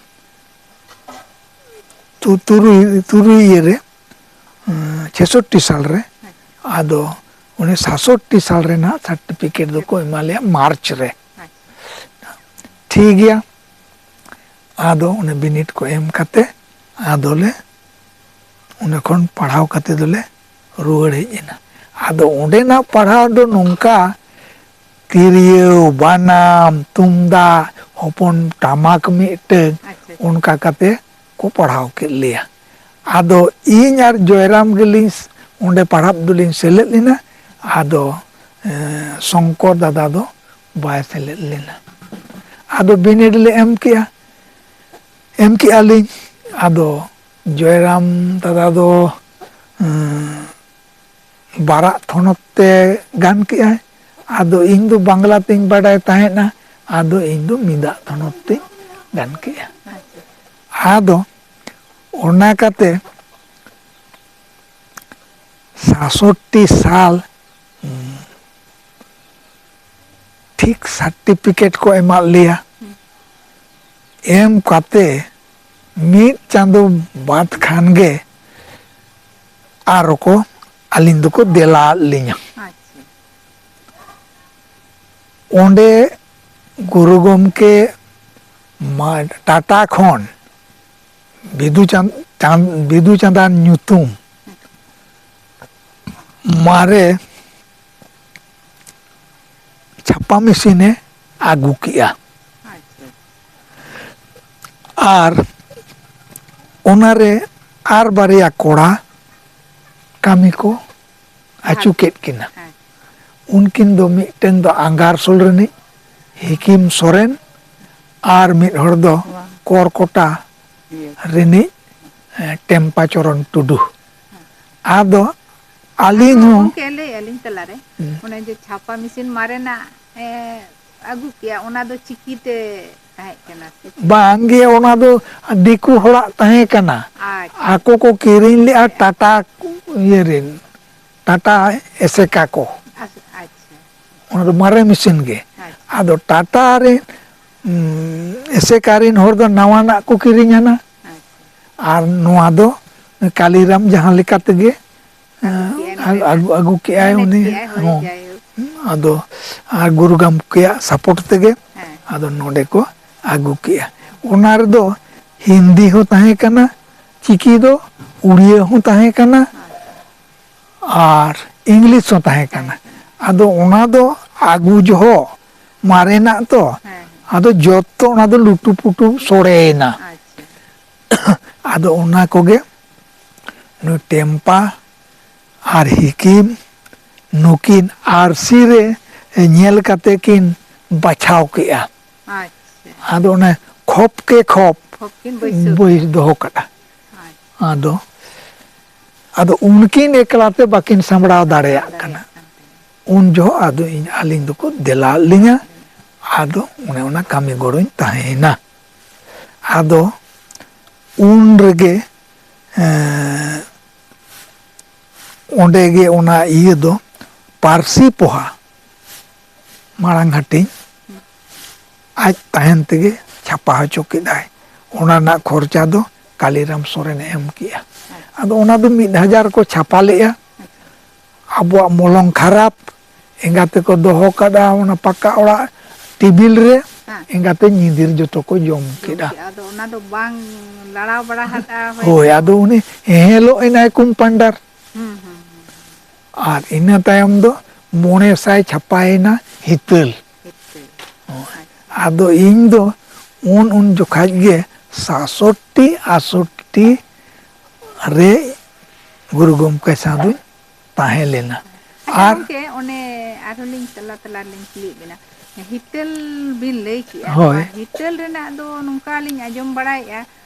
ᱛᱩ-, ᱛᱩᱨᱩᱭ, ᱛᱩᱨᱩᱭ ᱤᱭᱟᱹ ᱨᱮ, ᱮᱸ, ᱪᱷᱮᱥᱚᱴᱴᱤ ᱥᱟᱞ ᱨᱮ᱾ ᱟᱫᱚ ᱚᱱᱮ ᱥᱟᱛᱥᱚᱴᱴᱤ ᱥᱟᱞ ᱨᱮᱱᱟᱜ ᱥᱟᱨᱴᱤᱯᱷᱤᱠᱮᱴ ᱫᱚᱠᱚ ᱮᱢᱟ ᱞᱮᱭᱟ ᱢᱟᱨᱪ ᱨᱮ᱾ ᱴᱷᱤᱠ ᱜᱮᱭᱟ᱾ ᱟᱫᱚ ᱚᱱᱮ ᱵᱤᱱᱤᱰ ᱠᱚ ᱮᱢ ᱠᱟᱛᱮ ᱟᱫᱚᱞᱮ ᱚᱸᱰᱮ ᱠᱷᱚᱱ ᱯᱟᱲᱦᱟᱣ ᱠᱟᱛᱮ ᱫᱚᱞᱮ ᱨᱩᱣᱟᱹᱲ ᱦᱮᱡ ᱮᱱᱟ᱾ ᱟᱫᱚ ᱚᱸᱰᱮᱱᱟᱜ ᱯᱟᱲᱦᱟᱣ ᱫᱚ ᱱᱚᱝᱠᱟ, ᱛᱤᱨᱭᱳ, ᱵᱟᱱᱟᱢ, ᱛᱩᱢᱫᱟᱜ, ᱦᱚᱯᱚᱱ ᱴᱟᱢᱟᱠ ᱢᱤᱫᱴᱟᱹᱝ, ᱟᱪᱪᱷᱟ, ᱟᱪᱪᱷᱟ᱾ ᱚᱱᱠᱟ ᱠᱟᱛᱮ ᱠᱚ ᱯᱟᱲᱦᱟᱣ ᱠᱮᱫ ᱞᱮᱭᱟ᱾ ᱟᱫᱚ ᱤᱧ ᱟᱨ ᱡᱚᱭᱨᱟᱢ ᱜᱮᱞᱤᱧ ᱥ-, ᱚᱸᱰᱮ ᱯᱟᱲᱦᱟᱜ ᱫᱚᱞᱤᱧ ᱥᱮᱞᱮᱫ ᱞᱮᱱᱟ᱾ ᱟᱫᱚ, ᱮᱸ, ᱥᱚᱝᱠᱚᱨ ᱫᱟᱫᱟ ᱫᱚ ᱵᱟᱭ ᱥᱮᱞᱮᱫ ᱞᱮᱱᱟ᱾ ᱟᱫᱚ ᱵᱤᱱᱤᱰ ᱞᱮ ᱮᱢ ᱠᱮᱜᱼᱟ, ᱮᱢ ᱠᱮᱜᱼᱟ ᱞᱤᱧ᱾ ᱟᱫᱚ ᱡᱚᱭᱨᱟᱢ ᱫᱟᱫᱟ ᱫᱚ, ᱮᱸ, ᱵᱟᱨᱟᱜ ᱛᱷᱚᱱᱚᱛ ᱛᱮ ᱜᱟᱱ ᱠᱮᱜᱼᱟᱭ᱾ ᱟᱫᱚ ᱤᱧ ᱫᱚ ᱵᱟᱝᱞᱟ ᱛᱤᱧ ᱵᱟᱰᱟᱭ ᱛᱟᱦᱮᱸᱫᱼᱟ, ᱟᱫᱚ ᱤᱧ ᱫᱚ ᱢᱤᱫᱟᱜ ᱛᱷᱚᱱᱚᱛ ᱛᱤᱧ ᱜᱟᱱ ᱠᱮᱜᱼᱟ᱾ ᱟᱫᱚ ᱚᱱᱟ ᱠᱟᱛᱮ ᱥᱟᱛᱥᱚᱴᱴᱤ ᱥᱟᱞ ᱴᱷᱤᱠ ᱥᱟᱨᱴᱤᱯᱷᱤᱠᱮᱴ ᱠᱚ ᱮᱢᱟᱫ ᱞᱮᱭᱟ᱾ ᱮᱢ ᱠᱟᱛᱮ ᱢᱤᱫ ᱪᱟᱸᱫᱚ ᱵᱟᱫ ᱠᱷᱟᱱ ᱜᱮ ᱟᱨᱚ ᱠᱚ, ᱟᱹᱞᱤᱧ ᱫᱚᱠᱚ ᱫᱮᱞᱟ ᱟᱫ ᱞᱤᱧᱟ᱾ ᱟᱪᱪᱷᱟ᱾ ᱚᱸᱰᱮ ᱜᱩᱨᱩ ᱜᱚᱢᱠᱮ ᱢᱟ-, ᱴᱟᱴᱟ ᱠᱷᱚᱱ ᱵᱤᱫᱩ ᱪᱟᱸᱫ-, ᱪᱟᱸᱫ-, ᱵᱤᱫᱩ ᱪᱟᱸᱫᱟᱱ ᱧᱩᱛᱩᱢ ᱢᱟᱨᱮ ᱪᱷᱟᱯᱟ ᱢᱮᱥᱤᱱᱮ ᱟᱹᱜᱩ ᱠᱮᱜᱼᱟ᱾ ᱟᱪᱪᱷᱟ᱾ ᱟᱨ ᱚᱱᱟᱨᱮ ᱟᱨ ᱵᱟᱨᱭᱟ ᱠᱚᱲᱟ ᱠᱟᱹᱢᱤ ᱠᱚ ᱟᱹᱪᱩ ᱠᱮᱫ ᱠᱤᱱᱟ᱾ ᱦᱮᱸ᱾ ᱩᱱᱠᱤᱱ ᱫᱚ ᱢᱤᱫᱴᱮᱱ ᱫᱚ ᱟᱸᱜᱟᱨᱥᱳᱞ ᱨᱤᱱᱤᱡ ᱦᱤᱠᱤᱢ ᱥᱚᱨᱮᱱ ᱟᱨ ᱢᱤᱫ ᱦᱚᱲ ᱫᱚ ᱠᱚᱨᱠᱚᱴᱟ ᱨᱤᱱᱤᱡ, ᱮ, ᱴᱮᱢᱯᱟ ᱪᱚᱨᱚᱱ ᱴᱩᱰᱩ᱾ ᱟᱫᱚ ᱟᱹᱞᱤᱧ ᱦᱚᱸ ᱜᱚᱢᱠᱮ, ᱞᱟᱹᱭᱮᱫᱼᱟ ᱞᱤᱧ ᱛᱟᱞᱟᱨᱮ, ᱦᱩᱸ᱾ ᱚᱱᱮ ᱡᱮ ᱪᱷᱟᱯᱟ ᱢᱮᱥᱤᱱ ᱢᱟᱨᱮᱱᱟᱜ, ᱮ, ᱟᱹᱜᱩ ᱠᱮᱜᱼᱟ, ᱚᱱᱟ ᱫᱚ ᱪᱤᱠᱤᱛᱮ ᱛᱟᱦᱮᱸ ᱠᱟᱱᱟ ᱥᱮ ᱪᱮᱫ? ᱵᱟᱝ ᱜᱮ, ᱚᱱᱟ ᱫᱚ ᱫᱤᱠᱩ ᱦᱚᱲᱟᱜ ᱛᱟᱦᱮᱸ ᱠᱟᱱᱟ᱾ ᱟᱪᱪᱷᱟ᱾ ᱟᱠᱚ ᱠᱚ ᱠᱤᱨᱤᱧ ᱞᱮᱜᱼᱟ ᱴᱟᱴᱟ ᱤᱭᱟᱹ ᱨᱮᱱ, ᱴᱟᱴᱟ ᱮᱥᱮᱠᱟ ᱠᱚ᱾ ᱟᱪᱪᱷᱟ, ᱟᱪᱪᱷᱟ᱾ ᱚᱱᱟ ᱫᱚ ᱢᱟᱨᱮ ᱢᱮᱥᱤᱱ ᱜᱮ᱾ ᱟᱪᱪᱷᱟ᱾ ᱟᱫᱚ ᱴᱟᱴᱟ ᱨᱮ, ᱩᱸ, ᱮᱥᱮᱠᱟ ᱨᱮᱱ ᱦᱚᱲ ᱫᱚ ᱱᱟᱣᱟᱱᱟᱜ ᱠᱚ ᱠᱤᱨᱤᱧ ᱟᱱᱟ᱾ ᱟᱪᱪᱷᱟ᱾ ᱟᱨ ᱱᱚᱣᱟ ᱫᱚ ᱠᱟᱞᱤᱨᱟᱢ ᱡᱟᱦᱟᱸ ᱞᱮᱠᱟ ᱛᱮᱜᱮ, ᱟᱹᱜᱩ ᱠᱮᱜᱼᱟᱭ ᱮᱸ, ᱱᱚᱰᱮ ᱟᱹᱜᱩ, ᱫᱚ᱾ ᱟᱹᱜᱩ ᱠᱮᱜᱼᱟᱭ ᱢᱮᱱᱮᱡ ᱩᱱᱤ ᱠᱮᱜᱼᱟᱭ, ᱦᱳᱭ, ᱦᱚᱸ᱾ ᱡᱟᱭᱦᱳᱠ᱾ ᱟᱫᱚ ᱟᱨ ᱜᱩᱨᱩ ᱜᱚᱢᱠᱮᱭᱟᱜ ᱥᱟᱯᱳᱨᱴ ᱛᱮᱜᱮ ᱦᱮᱸ᱾ ᱟᱫᱚ ᱱᱚᱰᱮ ᱠᱚ ᱟᱹᱜᱩ ᱠᱮᱜᱼᱟ᱾ ᱚᱱᱟ ᱨᱮᱫᱚ ᱦᱤᱱᱫᱤ ᱦᱚᱸ ᱛᱟᱦᱮᱸ ᱠᱟᱱᱟ, ᱪᱤᱠᱤ ᱫᱚ ᱩᱲᱤᱭᱟᱹ ᱦᱚᱸ ᱛᱟᱦᱮᱸ ᱠᱟᱱᱟ, ᱦᱮᱸ᱾ ᱟᱨ ᱤᱝᱞᱤᱥ ᱦᱚᱸ ᱛᱟᱦᱮᱸ ᱠᱟᱱᱟ᱾ ᱦᱮᱸ᱾ ᱟᱫᱚ ᱚᱱᱟ ᱫᱚ ᱟᱹᱜᱩ ᱡᱚᱦᱚᱜ ᱢᱟᱨᱮᱱᱟᱜ ᱛᱚ, ᱦᱮᱸ, ᱦᱮᱸ᱾ ᱟᱫᱚ ᱡᱚᱛᱚ ᱚᱱᱟ ᱫᱚ ᱞᱩᱴᱩ ᱯᱩᱴᱩ ᱥᱚᱲᱮᱭᱮᱱᱟ᱾ ᱟᱪᱪᱷᱟ᱾ ᱟᱫᱚ ᱚᱱᱟ ᱠᱚᱜᱮ ᱱᱩᱭ ᱴᱮᱢᱯᱟ ᱟᱨ ᱦᱤᱠᱤᱢ ᱱᱩᱠᱤᱱ ᱟᱹᱨᱥᱤ ᱨᱮ ᱧᱮᱞ ᱠᱟᱛᱮ ᱠᱤᱱ ᱵᱟᱪᱷᱟᱣ ᱠᱮᱜᱼᱟ᱾ ᱟᱪᱪᱷᱟ᱾ ᱟᱫᱚ ᱚᱱᱮ ᱠᱷᱚᱯ ᱠᱮ ᱠᱷᱚᱯ ᱠᱷᱚᱯ ᱠᱤᱱ ᱵᱟᱹᱭᱥᱟᱹᱣ ᱵᱟᱹᱭ ᱠᱮᱜᱼᱟ᱾ ᱫᱚᱦᱚ ᱠᱟᱜᱼᱟ᱾ ᱟᱪᱪᱷᱟ᱾ ᱟᱫᱚ, ᱟᱫᱚ ᱩᱱᱠᱤᱱ ᱮᱠᱞᱟ ᱛᱮ ᱵᱟᱹᱠᱤᱱ ᱥᱟᱢᱵᱲᱟᱣ ᱫᱟᱲᱮᱭᱟᱜ ᱠᱟᱱᱟ᱾ ᱫᱟᱲᱮᱭᱟᱜ ᱠᱟᱱ ᱛᱟᱦᱮᱸᱫ᱾ ᱩᱱ ᱡᱚᱦᱚᱜ ᱟᱫᱚ ᱤᱧ, ᱟᱹᱞᱤᱧ ᱫᱚᱠᱚ ᱫᱮᱞᱟ ᱟᱫ ᱞᱤᱧᱟ᱾ ᱟᱫᱚ ᱚᱱᱮ ᱚᱱᱟ ᱠᱟᱹᱢᱤ ᱜᱚᱲᱚᱧ ᱛᱟᱦᱮᱸᱭᱮᱱᱟ᱾ ᱟᱫᱚ ᱩᱱ ᱨᱮᱜᱮ, ᱮᱸ, ᱚᱸᱰᱮ ᱜᱮ ᱚᱱᱟ ᱤᱭᱟᱹ ᱫᱚ ᱯᱟᱹᱨᱥᱤ ᱯᱚᱦᱟ ᱢᱟᱲᱟᱝ ᱦᱟᱹᱴᱤᱧ ᱟᱡ ᱛᱟᱦᱮᱱ ᱛᱮᱜᱮ ᱪᱷᱟᱯᱟ ᱦᱚᱪᱚ ᱠᱮᱫᱟᱭ᱾ ᱚᱱᱟ ᱨᱮᱱᱟᱜ ᱠᱷᱚᱨᱪᱟ ᱫᱚ ᱠᱟᱞᱤᱨᱟᱢ ᱥᱚᱨᱮᱱᱮ ᱮᱢ ᱠᱮᱜᱼᱟ᱾ ᱟᱫᱚ ᱚᱱᱟ ᱫᱚ ᱢᱤᱫ ᱦᱟᱡᱟᱨ ᱠᱚ ᱪᱷᱟᱯᱟ ᱞᱮᱜᱼᱟ᱾ ᱟᱵᱚᱣᱟᱜ ᱢᱚᱞᱚᱝ ᱠᱷᱟᱨᱟᱯ, ᱮᱸᱜᱟᱛᱮ ᱠᱚ ᱫᱚᱦᱚ ᱠᱟᱫᱟ ᱚᱱᱟ ᱯᱟᱠᱟ ᱚᱲᱟᱜ ᱴᱮᱵᱤᱞ ᱨᱮ, ᱦᱮᱸ᱾ ᱮᱸᱜᱟᱛᱮ ᱧᱤᱫᱤᱨ ᱡᱚᱛᱚ ᱠᱚ ᱡᱚᱢ ᱡᱚᱢ ᱠᱮᱫᱟ᱾ ᱠᱮᱜᱼᱟ᱾ ᱟᱫᱚ ᱚᱱᱟ ᱫᱚ ᱵᱟᱝ ᱞᱟᱲᱟᱣ ᱵᱟᱲᱟ ᱦᱟᱫᱼᱟ, ᱦᱳᱭ, ᱦᱚᱭᱛᱳ᱾ ᱟᱫᱚ ᱩᱱᱤ ᱦᱮᱸᱦᱮᱞᱚᱜ ᱮᱱᱟᱭ ᱠᱚᱢᱯᱟᱱᱰᱟᱨ᱾ ᱦᱩᱸ, ᱦᱩᱸ, ᱦᱩᱸ, ᱦᱩᱸ᱾ ᱟᱨ ᱤᱱᱟᱹ ᱛᱟᱭᱚᱢ ᱫᱚ ᱢᱚᱬᱮ ᱥᱟᱭ ᱪᱷᱟᱯᱟᱭᱮᱱᱟ ᱦᱤᱛᱟᱹᱞ᱾ ᱦᱤᱛᱟᱹᱞ᱾ ᱦᱳᱭ᱾ ᱟᱪᱪᱷᱟ᱾ ᱟᱫᱚ ᱤᱧ ᱫᱚ ᱩᱱ, ᱩᱱ ᱡᱚᱠᱷᱟᱡ ᱜᱮ ᱥᱟᱛᱥᱚᱴᱴᱤ, ᱟᱴᱥᱚᱴᱴᱤ ᱨᱮ ᱜᱩᱨᱩ ᱜᱚᱢᱠᱮ ᱥᱟᱶ ᱫᱩᱧ ᱛᱟᱦᱮᱸ ᱞᱮᱱᱟ᱾ ᱟᱪᱪᱷᱟ, ᱟᱨ ᱜᱚᱢᱠᱮ, ᱚᱱᱮ ᱟᱨᱦᱚᱸ ᱞᱤᱧ ᱛᱟᱞᱟ ᱛᱟᱞᱟ ᱨᱮᱞᱤᱧ ᱠᱩᱞᱤᱭᱮᱫ ᱵᱮᱱᱟ, ᱦᱤᱛᱟᱹᱞ ᱵᱤᱱ ᱞᱟᱹᱭ ᱠᱮᱜᱼᱟ, ᱦᱳᱭ᱾ ᱱᱚᱣᱟ ᱦᱤᱛᱟᱹᱞ ᱨᱮᱱᱟᱜ ᱫᱚ ᱱᱚᱝᱠᱟ ᱞᱤᱧ ᱟᱸᱡᱚᱢ ᱵᱟᱲᱟᱭᱮᱫᱼᱟ,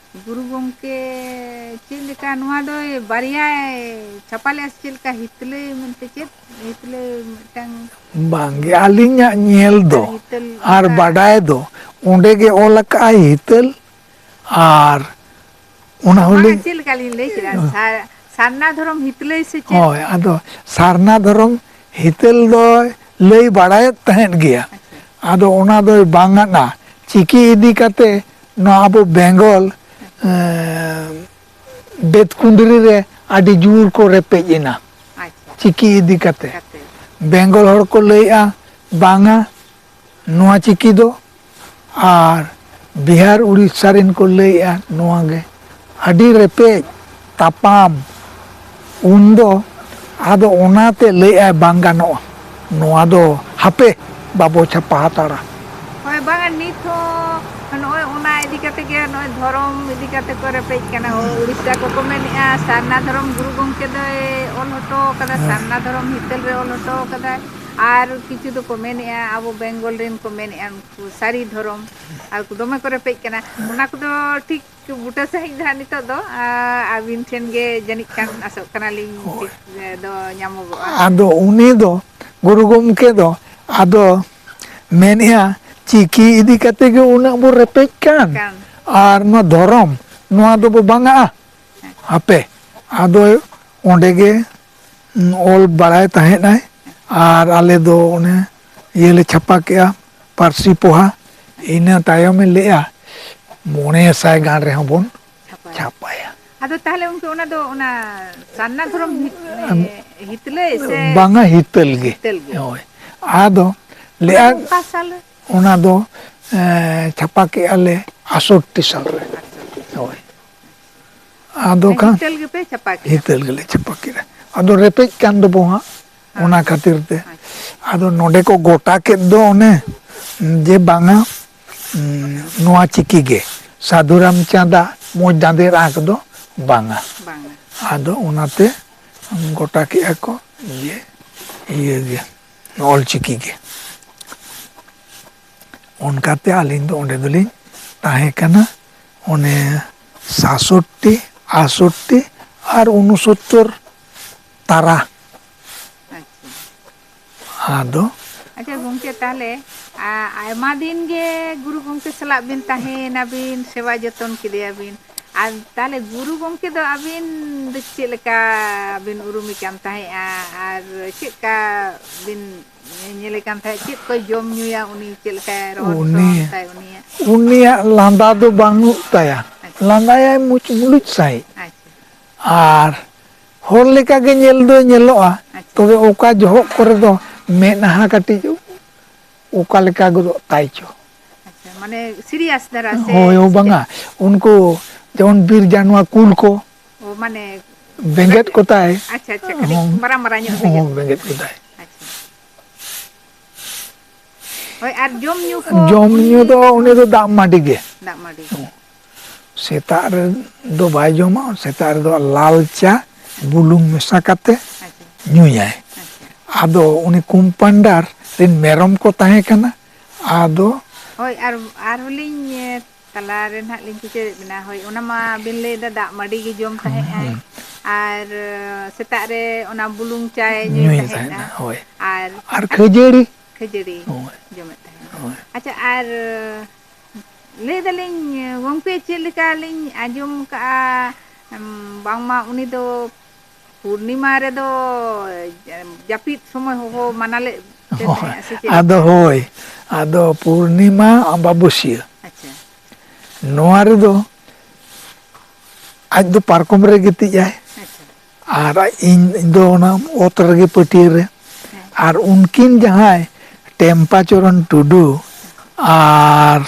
ᱜᱩᱨᱩ ᱜᱚᱢᱠᱮ ᱪᱮᱫ ᱞᱮᱠᱟ ᱱᱚᱣᱟ ᱫᱚᱭ ᱵᱟᱨᱭᱟᱭ ᱪᱷᱟᱯᱟ ᱞᱮᱜᱼᱟ ᱥᱮ ᱪᱮᱫ ᱞᱮᱠᱟ, ᱦᱤᱛᱞᱟᱹᱭ ᱢᱮᱱᱛᱮ ᱪᱮᱫ? ᱦᱤᱛᱞᱟᱹᱭ ᱢᱤᱫᱴᱟᱝ ᱵᱟᱝᱜᱮ, ᱟᱹᱞᱤᱧᱟᱜ ᱧᱮᱞ ᱫᱚ ᱟᱨ ᱦᱤᱛᱟᱹᱞ ᱟᱨ ᱚᱱᱠᱟ ᱵᱟᱰᱟᱭ ᱫᱚ ᱚᱸᱰᱮ ᱜᱮ ᱚᱞ ᱟᱠᱟᱫᱼᱟᱭ ᱦᱤᱛᱟᱹᱞ᱾ ᱟᱨ ᱚᱱᱟ ᱦᱚᱸ ᱵᱟᱝᱟ, ᱞᱤᱧ ᱪᱮᱫ ᱞᱮᱠᱟ ᱞᱤᱧ ᱞᱟᱹᱭ ᱠᱮᱫᱟ? ᱥᱟ-, ᱥᱟᱨᱱᱟ ᱫᱷᱚᱨᱚᱢ ᱦᱤᱛᱞᱟᱹᱭ ᱥᱮ ᱪᱮᱫ? ᱦᱳᱭ, ᱟᱫᱚ ᱥᱟᱨᱱᱟ ᱫᱷᱚᱨᱚᱢ ᱦᱤᱛᱟᱹᱞ ᱫᱚᱭ ᱞᱟᱹᱭ ᱵᱟᱲᱟᱭᱮᱫ ᱛᱟᱦᱮᱸᱫ ᱜᱮᱭᱟ᱾ ᱟᱪᱪᱷᱟ᱾ ᱟᱫᱚ ᱚᱱᱟ ᱫᱚᱭ ᱵᱟᱝ ᱟᱫᱼᱟ᱾ ᱪᱤᱠᱤ ᱤᱫᱤ ᱠᱟᱛᱮ ᱱᱚᱣᱟ ᱟᱵᱚ ᱵᱮᱝᱜᱚᱞ, ᱮᱸ, ᱵᱮᱛᱠᱩᱸᱫᱽᱨᱤ ᱨᱮ ᱟᱹᱰᱤ ᱡᱳᱨ ᱠᱚ ᱨᱮᱯᱮᱡ ᱮᱱᱟ᱾ ᱟᱪᱪᱷᱟ᱾ ᱪᱤᱠᱤ ᱤᱫᱤ ᱠᱟᱛᱮ ᱠᱟᱛᱮ᱾ ᱵᱮᱝᱜᱚᱞ ᱦᱚᱲ ᱠᱚ ᱞᱟᱹᱭᱮᱜᱼᱟ, ᱵᱟᱝᱟ, ᱱᱚᱣᱟ ᱪᱤᱠᱤ ᱫᱚ ᱟᱨ ᱵᱤᱦᱟᱨ ᱩᱲᱤᱥᱥᱟ ᱨᱮᱱ ᱠᱚ ᱞᱟᱹᱭᱮᱜᱼᱟ ᱱᱚᱣᱟ ᱜᱮ᱾ ᱟᱹᱰᱤ ᱨᱮᱯᱮᱡ ᱛᱟᱯᱟᱢ ᱩᱱᱫᱚ, ᱟᱫᱚ ᱚᱱᱟᱛᱮ ᱞᱟᱹᱭᱮᱜᱼᱟᱭ ᱵᱟᱝ ᱜᱟᱱᱚᱜᱼᱟ, ᱱᱚᱣᱟ ᱫᱚ ᱦᱟᱯᱮ ᱵᱟᱵᱚ ᱪᱷᱟᱯᱟ ᱦᱟᱛᱟᱲᱟ᱾ ᱦᱳᱭ, ᱵᱟᱝᱟ, ᱱᱤᱛ ᱦᱚᱸ ᱱᱚᱜᱼᱚᱭ ᱚᱱᱟ ᱤᱫᱤ ᱠᱟᱛᱮ ᱜᱮ, ᱱᱚᱜᱼᱚᱭ ᱫᱷᱚᱨᱚᱢ ᱤᱫᱤ ᱠᱟᱛᱮ ᱠᱚ ᱨᱮᱯᱮᱡ ᱠᱟᱱᱟ᱾ ᱦᱳᱭ, ᱩᱲᱤᱥᱥᱟ ᱠᱚᱠᱚ ᱢᱮᱱᱮᱜᱼᱟ, ᱥᱟᱨᱱᱟ ᱫᱷᱚᱨᱚᱢ ᱜᱩᱨᱩ ᱜᱚᱢᱠᱮ ᱫᱚᱭ ᱚᱞ ᱦᱚᱴᱚ ᱠᱟᱫᱟ, ᱦᱮᱸ᱾ ᱥᱟᱨᱱᱟ ᱫᱷᱚᱨᱚᱢ ᱦᱤᱛᱟᱹᱞ ᱨᱮ ᱚᱞ ᱦᱚᱴᱚ ᱠᱟᱫᱟᱭ᱾ ᱟᱨ ᱠᱤᱪᱷᱩ ᱫᱚᱠᱚ ᱢᱮᱱᱮᱜᱼᱟ, ᱟᱵᱚ ᱵᱮᱝᱜᱚᱞ ᱨᱮᱱ ᱠᱚ ᱢᱮᱱᱮᱜᱼᱟ, ᱩᱱᱠᱩ ᱥᱟᱹᱨᱤ ᱫᱷᱚᱨᱚᱢ, ᱟᱨ ᱠᱚ ᱫᱚᱢᱮ ᱠᱚ ᱨᱮᱯᱮᱡ ᱠᱟᱱᱟ᱾ ᱚᱱᱟ ᱠᱚᱫᱚ ᱴᱷᱤᱠ ᱵᱩᱴᱟᱹ ᱥᱟᱺᱦᱤᱡ ᱫᱚ ᱦᱟᱸᱜ ᱱᱤᱛᱚᱜ ᱫᱚ, ᱟ, ᱟᱹᱵᱤᱱ ᱴᱷᱮᱱ ᱜᱮ ᱡᱟᱹᱱᱤᱡ ᱠᱷᱟᱱ ᱟᱥᱚᱜ ᱠᱟᱱᱟᱞᱤᱧ, ᱦᱳᱭ᱾ ᱴᱷᱤᱠ ᱫᱚ ᱧᱟᱢᱚᱜᱚᱜᱼᱟ᱾ ᱟᱫᱚ ᱩᱱᱤ ᱫᱚ, ᱜᱩᱨᱩ ᱜᱚᱢᱠᱮ ᱫᱚ, ᱟᱫᱚ ᱢᱮᱱᱮᱜᱼᱟ, ᱪᱤᱠᱤ ᱤᱫᱤ ᱠᱟᱛᱮ ᱜᱮ ᱩᱱᱟᱹᱜ ᱵᱚ ᱨᱮᱯᱮᱡ ᱠᱟᱱ, ᱠᱟᱱ᱾ ᱟᱨ ᱱᱚᱣᱟ ᱫᱷᱚᱨᱚᱢ, ᱱᱚᱣᱟ ᱫᱚᱵᱚ ᱵᱟᱝᱟᱜᱼᱟ᱾ ᱦᱟᱯᱮ, ᱟᱫᱚ ᱚᱸᱰᱮ ᱜᱮ, ᱩᱸ, ᱚᱞ ᱵᱟᱲᱟᱭ ᱛᱟᱦᱮᱸᱫ ᱟᱭ᱾ ᱟᱨ ᱟᱞᱮ ᱫᱚ ᱚᱱᱮ ᱤᱭᱟᱹ ᱞᱮ ᱪᱷᱟᱯᱟ ᱠᱮᱜᱼᱟ, ᱯᱟᱹᱨᱥᱤ ᱯᱚᱦᱟ᱾ ᱤᱱᱟᱹ ᱛᱟᱭᱚᱢᱮ ᱞᱟᱹᱭᱟ, "ᱢᱚᱬᱮ ᱥᱟᱭ ᱜᱟᱱ ᱨᱮᱦᱚᱸ ᱵᱚᱱ ᱪᱷᱟᱯᱟᱭᱟ᱾ ᱪᱷᱟᱯᱟᱭᱟ᱾" ᱟᱫᱚ ᱛᱟᱦᱚᱞᱮ ᱩᱱᱠᱩ ᱚᱱᱟ ᱫᱚ ᱚᱱᱟ ᱥᱟᱨᱱᱟ ᱫᱷᱚᱨᱚᱢ ᱦᱤᱛ-, ᱟᱢ, ᱮ, ᱦᱤᱛᱞᱟᱹᱭ ᱥᱮ? ᱵᱟᱝᱟ, ᱦᱤᱛᱟᱹᱞ ᱜᱮ᱾ ᱦᱤᱛᱟᱹᱞ ᱜᱮ᱾ ᱦᱳᱭ᱾ ᱟᱫᱚ ᱚᱱᱟ ᱞᱟᱹᱭᱟ, ᱫᱚ ᱚᱠᱟ ᱥᱟᱞ ᱨᱮ? ᱚᱱᱟ ᱫᱚ, ᱮ, ᱪᱷᱟᱯᱟ ᱠᱮᱜᱼᱟ ᱞᱮ ᱟᱴᱥᱚᱴᱴᱤ ᱥᱟᱞ ᱨᱮ᱾ ᱟᱴᱥᱚᱴᱴᱤ᱾ ᱦᱳᱭ᱾ ᱟᱫᱚ ᱢᱟᱱᱮ ᱠᱷᱟᱱ ᱦᱤᱛᱟᱹᱞ ᱜᱮᱯᱮ ᱪᱷᱟᱯᱟ ᱠᱮᱜᱼᱟ? ᱦᱤᱛᱟᱹᱞ ᱜᱮᱞᱮ ᱪᱷᱟᱯᱟ ᱠᱮᱜᱼᱟ᱾ ᱟᱫᱚ ᱨᱮᱯᱮᱡ ᱠᱟᱱ ᱫᱚᱵᱚ ᱦᱟᱸᱜ, ᱦᱮᱸ᱾ ᱚᱱᱟ ᱠᱷᱟᱹᱛᱤᱨ ᱛᱮ᱾ ᱟᱪᱪᱷᱟ᱾ ᱟᱫᱚ ᱱᱚᱰᱮ ᱠᱚ ᱜᱚᱴᱟ ᱠᱮᱫ ᱫᱚ ᱚᱱᱮ ᱡᱮ ᱵᱟᱝᱟ, ᱩᱸ, ᱱᱚᱣᱟ ᱪᱤᱠᱤ ᱜᱮ, ᱥᱟᱹᱫᱷᱩ ᱨᱟᱢᱪᱟᱸᱫᱽ ᱟᱜ ᱢᱚᱡᱽ ᱫᱟᱸᱫᱮᱨ ᱟᱸᱠ ᱫᱚ ᱵᱟᱝᱟ᱾ ᱵᱟᱝᱟ᱾ ᱟᱫᱚ ᱚᱱᱟᱛᱮ ᱜᱚᱴᱟ ᱠᱮᱜᱼᱟ ᱠᱚ ᱡᱮ ᱤᱭᱟᱹ ᱜᱮ, ᱚᱞ ᱪᱤᱠᱤ ᱜᱮ᱾ ᱚᱱᱠᱟᱛᱮ ᱟᱹᱞᱤᱧ ᱫᱚ ᱚᱸᱰᱮ ᱫᱚᱞᱤᱧ ᱛᱟᱦᱮᱸ ᱠᱟᱱᱟ᱾ ᱚᱱᱮ ᱥᱟᱛᱥᱚᱴᱴᱤ, ᱟᱴᱥᱚᱴᱴᱤ ᱟᱨ ᱩᱱᱩᱥᱚᱛᱛᱚᱨ ᱛᱟᱨᱟ᱾ ᱟᱪᱪᱷᱟ᱾ ᱟᱫᱚ ᱟᱪᱪᱷᱟ ᱜᱚᱢᱠᱮ, ᱛᱟᱦᱚᱞᱮ ᱟ-, ᱟᱭᱢᱟ ᱫᱤᱱ ᱜᱮ ᱜᱩᱨᱩ ᱜᱚᱢᱠᱮ ᱥᱟᱞᱟᱜ ᱵᱤᱱ ᱛᱟᱦᱮᱸᱭᱮᱱᱟ ᱵᱤᱱ, ᱥᱮᱵᱟ ᱡᱚᱛᱚᱱ ᱠᱮᱫᱮᱭᱟ ᱵᱤᱱ᱾ ᱟᱨ ᱛᱟᱦᱚᱞᱮ ᱜᱩᱨᱩ ᱜᱚᱢᱠᱮ ᱫᱚ ᱟᱹᱵᱤᱱ ᱫᱚ ᱪᱮᱫ ᱞᱮᱠᱟ ᱵᱤᱱ ᱩᱨᱩᱢᱮ ᱠᱟᱱ ᱛᱟᱦᱮᱸᱫᱼᱟ? ᱟᱨ ᱪᱮᱫ ᱞᱮᱠᱟ ᱵᱤᱱ ᱧᱮᱞᱮ ᱠᱟᱱ ᱛᱟᱦᱮᱸᱫ? ᱪᱮᱫ ᱠᱚᱭ ᱡᱚᱢ ᱧᱩᱭᱟ ᱩᱱᱤ? ᱪᱮᱫ ᱞᱮᱠᱟᱭ ᱨᱚᱲ ᱩᱱᱤ, ᱥᱚᱲᱚᱱ ᱛᱟᱭ ᱩᱱᱤᱭᱟᱜ? ᱩᱱᱤᱭᱟᱜ ᱞᱟᱸᱫᱟ ᱫᱚ ᱵᱟᱹᱱᱩᱜ ᱛᱟᱭᱟ᱾ ᱟᱪᱪᱷᱟ᱾ ᱞᱟᱸᱫᱟᱭᱟᱭ ᱢᱩᱪ ᱢᱩᱞᱩᱡ ᱥᱟᱺᱦᱤᱡ᱾ ᱟᱪᱪᱷᱟ᱾ ᱟᱨ ᱦᱚᱲ ᱞᱮᱠᱟᱜᱮ ᱧᱮᱞ ᱫᱚᱭ ᱧᱮᱞᱚᱜᱼᱟ, ᱟᱪᱪᱷᱟ᱾ ᱛᱚᱵᱮ ᱚᱠᱟ ᱡᱚᱦᱚᱜ ᱠᱚᱨᱮ ᱫᱚ ᱢᱮᱫᱦᱟ ᱠᱟᱹᱴᱤᱡ ᱚᱠᱟ ᱞᱮᱠᱟ ᱜᱚᱫᱚᱜ ᱛᱟᱭ ᱪᱚ᱾ ᱟᱪᱪᱷᱟ, ᱢᱟᱱᱮ serious ᱫᱷᱟᱨᱟ ᱥᱮ ᱦᱳᱭ, ᱦᱳᱭ, ᱪᱮᱫ? ᱵᱟᱝᱟ, ᱩᱱᱠᱩ ᱡᱮᱢᱚᱱ ᱵᱤᱨ ᱡᱟᱱᱣᱟ ᱠᱩᱞ ᱠᱚ, ᱚ, ᱢᱟᱱᱮ ᱵᱮᱸᱜᱮᱫ ᱠᱟᱹᱴᱤᱡ, ᱠᱚᱛᱟᱭ᱾ ᱟᱪᱪᱷᱟ, ᱟᱪᱪᱷᱟ, ᱠᱟᱹᱴᱤᱡ ᱦᱚᱸ, ᱢᱟᱨᱟᱝ ᱢᱟᱨᱟᱝ ᱧᱚᱜ ᱦᱚᱸ, ᱵᱮᱸᱜᱮᱫ᱾ ᱵᱮᱸᱜᱮᱫ ᱠᱚᱛᱟᱭ᱾ ᱟᱪᱪᱷᱟ᱾ ᱦᱳᱭ, ᱟᱨ ᱡᱚᱢ ᱧᱩ ᱠᱚ ᱡᱚᱢ ᱩᱱᱤ ᱧᱩ ᱫᱚ ᱩᱱᱤ ᱫᱚ ᱫᱟᱜ ᱢᱟᱹᱰᱤ ᱜᱮ᱾ ᱫᱟᱜ ᱢᱟᱹᱰᱤ᱾ ᱦᱚᱸ᱾ ᱥᱮᱛᱟᱜ ᱨᱮᱫᱚ ᱵᱟᱭ ᱡᱚᱢᱟ, ᱥᱮᱛᱟᱜ ᱨᱮᱫᱚ ᱞᱟᱞ ᱪᱟ ᱵᱩᱞᱩᱝ ᱢᱮᱥᱟ ᱠᱟᱛᱮ ᱟᱪᱪᱷᱟ᱾ ᱧᱩᱭᱟᱭ᱾ ᱟᱪᱪᱷᱟ᱾ ᱟᱫᱚ ᱩᱱᱤ ᱠᱚᱢᱯᱟᱣᱩᱱᱰᱟᱨ ᱨᱮᱱ ᱢᱮᱨᱚᱢ ᱠᱚ ᱛᱟᱦᱮᱸ ᱠᱟᱱᱟ᱾ ᱟᱫᱚ ᱦᱳᱭ, ᱟᱨ, ᱟᱨᱦᱚᱸ ᱞᱤᱧ, ᱮ, ᱛᱟᱞᱟ ᱨᱮ ᱱᱟᱦᱟᱜ ᱞᱤᱧ ᱠᱮᱪᱮᱫᱮᱫ ᱵᱮᱱᱟ᱾ ᱦᱳᱭ, ᱚᱱᱟ ᱢᱟ ᱵᱤᱱ ᱞᱟᱹᱭᱫᱟ ᱫᱟᱜ ᱢᱟᱹᱰᱤ ᱜᱮ ᱡᱚᱢ ᱦᱩᱸ, ᱛᱟᱦᱮᱸᱜ ᱟᱭ᱾ ᱦᱩᱸ᱾ ᱟᱨ, ᱮ, ᱥᱮᱛᱟᱜ ᱨᱮ ᱚᱱᱟ ᱵᱩᱞᱩᱝ ᱪᱟᱭ ᱧᱩᱭ ᱧᱩᱭ ᱛᱟᱦᱮᱸᱜᱼᱟ᱾ ᱛᱟᱦᱮᱸᱫ, ᱦᱳᱭ᱾ ᱟᱨ, ᱟᱨ ᱟᱨ ᱠᱷᱟᱹᱡᱟᱹᱲᱤ᱾ ᱠᱷᱟᱹᱡᱟᱹᱲᱤ ᱦᱳᱭ᱾ ᱡᱚᱢᱮᱫ ᱛᱟᱦᱮᱸᱫ᱾ ᱦᱳᱭ᱾ ᱟᱪᱪᱷᱟ, ᱟᱨ ᱞᱟᱹᱭ ᱫᱟᱞᱤᱧ ᱜᱚᱢᱠᱮ, ᱪᱮᱫ ᱞᱮᱠᱟ ᱞᱤᱧ ᱟᱸᱡᱚᱢ ᱠᱟᱜᱼᱟ, ᱩᱢ, ᱵᱟᱝᱢᱟ ᱩᱱᱤ ᱫᱚ ᱯᱩᱨᱱᱤᱢᱟ ᱨᱮᱫᱚ ᱡᱟᱹᱯᱤᱫ ᱥᱚᱢᱚᱭ ᱦᱚᱦᱚ ᱢᱟᱱᱟ ᱞᱮᱫ ᱯᱮ ᱦᱳᱭ, ᱛᱟᱦᱮᱸᱫᱼᱟ ᱥᱮ ᱪᱮᱫ ᱟᱫᱚ ᱞᱮᱠᱟ? ᱦᱳᱭ, ᱟᱫᱚ ᱯᱩᱨᱱᱤᱢᱟ ᱟᱢᱵᱟᱵᱟᱹᱥᱭᱟᱹ ᱟᱪᱪᱷᱟ᱾ ᱱᱚᱣᱟ ᱨᱮᱫᱚ ᱟᱡ ᱫᱚ ᱯᱟᱨᱠᱚᱢ ᱨᱮ ᱜᱤᱛᱤᱡ ᱟᱭ᱾ ᱟᱪᱪᱷᱟ᱾ ᱟᱨ ᱤᱧ, ᱤᱧ ᱫᱚ ᱚᱱᱟ ᱚᱛ ᱨᱮᱜᱮ ᱯᱟᱹᱴᱭᱟᱹ ᱨᱮ᱾ ᱦᱮᱸ᱾ ᱟᱨ ᱩᱱᱠᱤᱱ ᱡᱟᱦᱟᱸᱭ ᱴᱮᱢᱯᱟ ᱪᱚᱨᱚᱱ ᱴᱩᱰᱩ ᱟᱨ,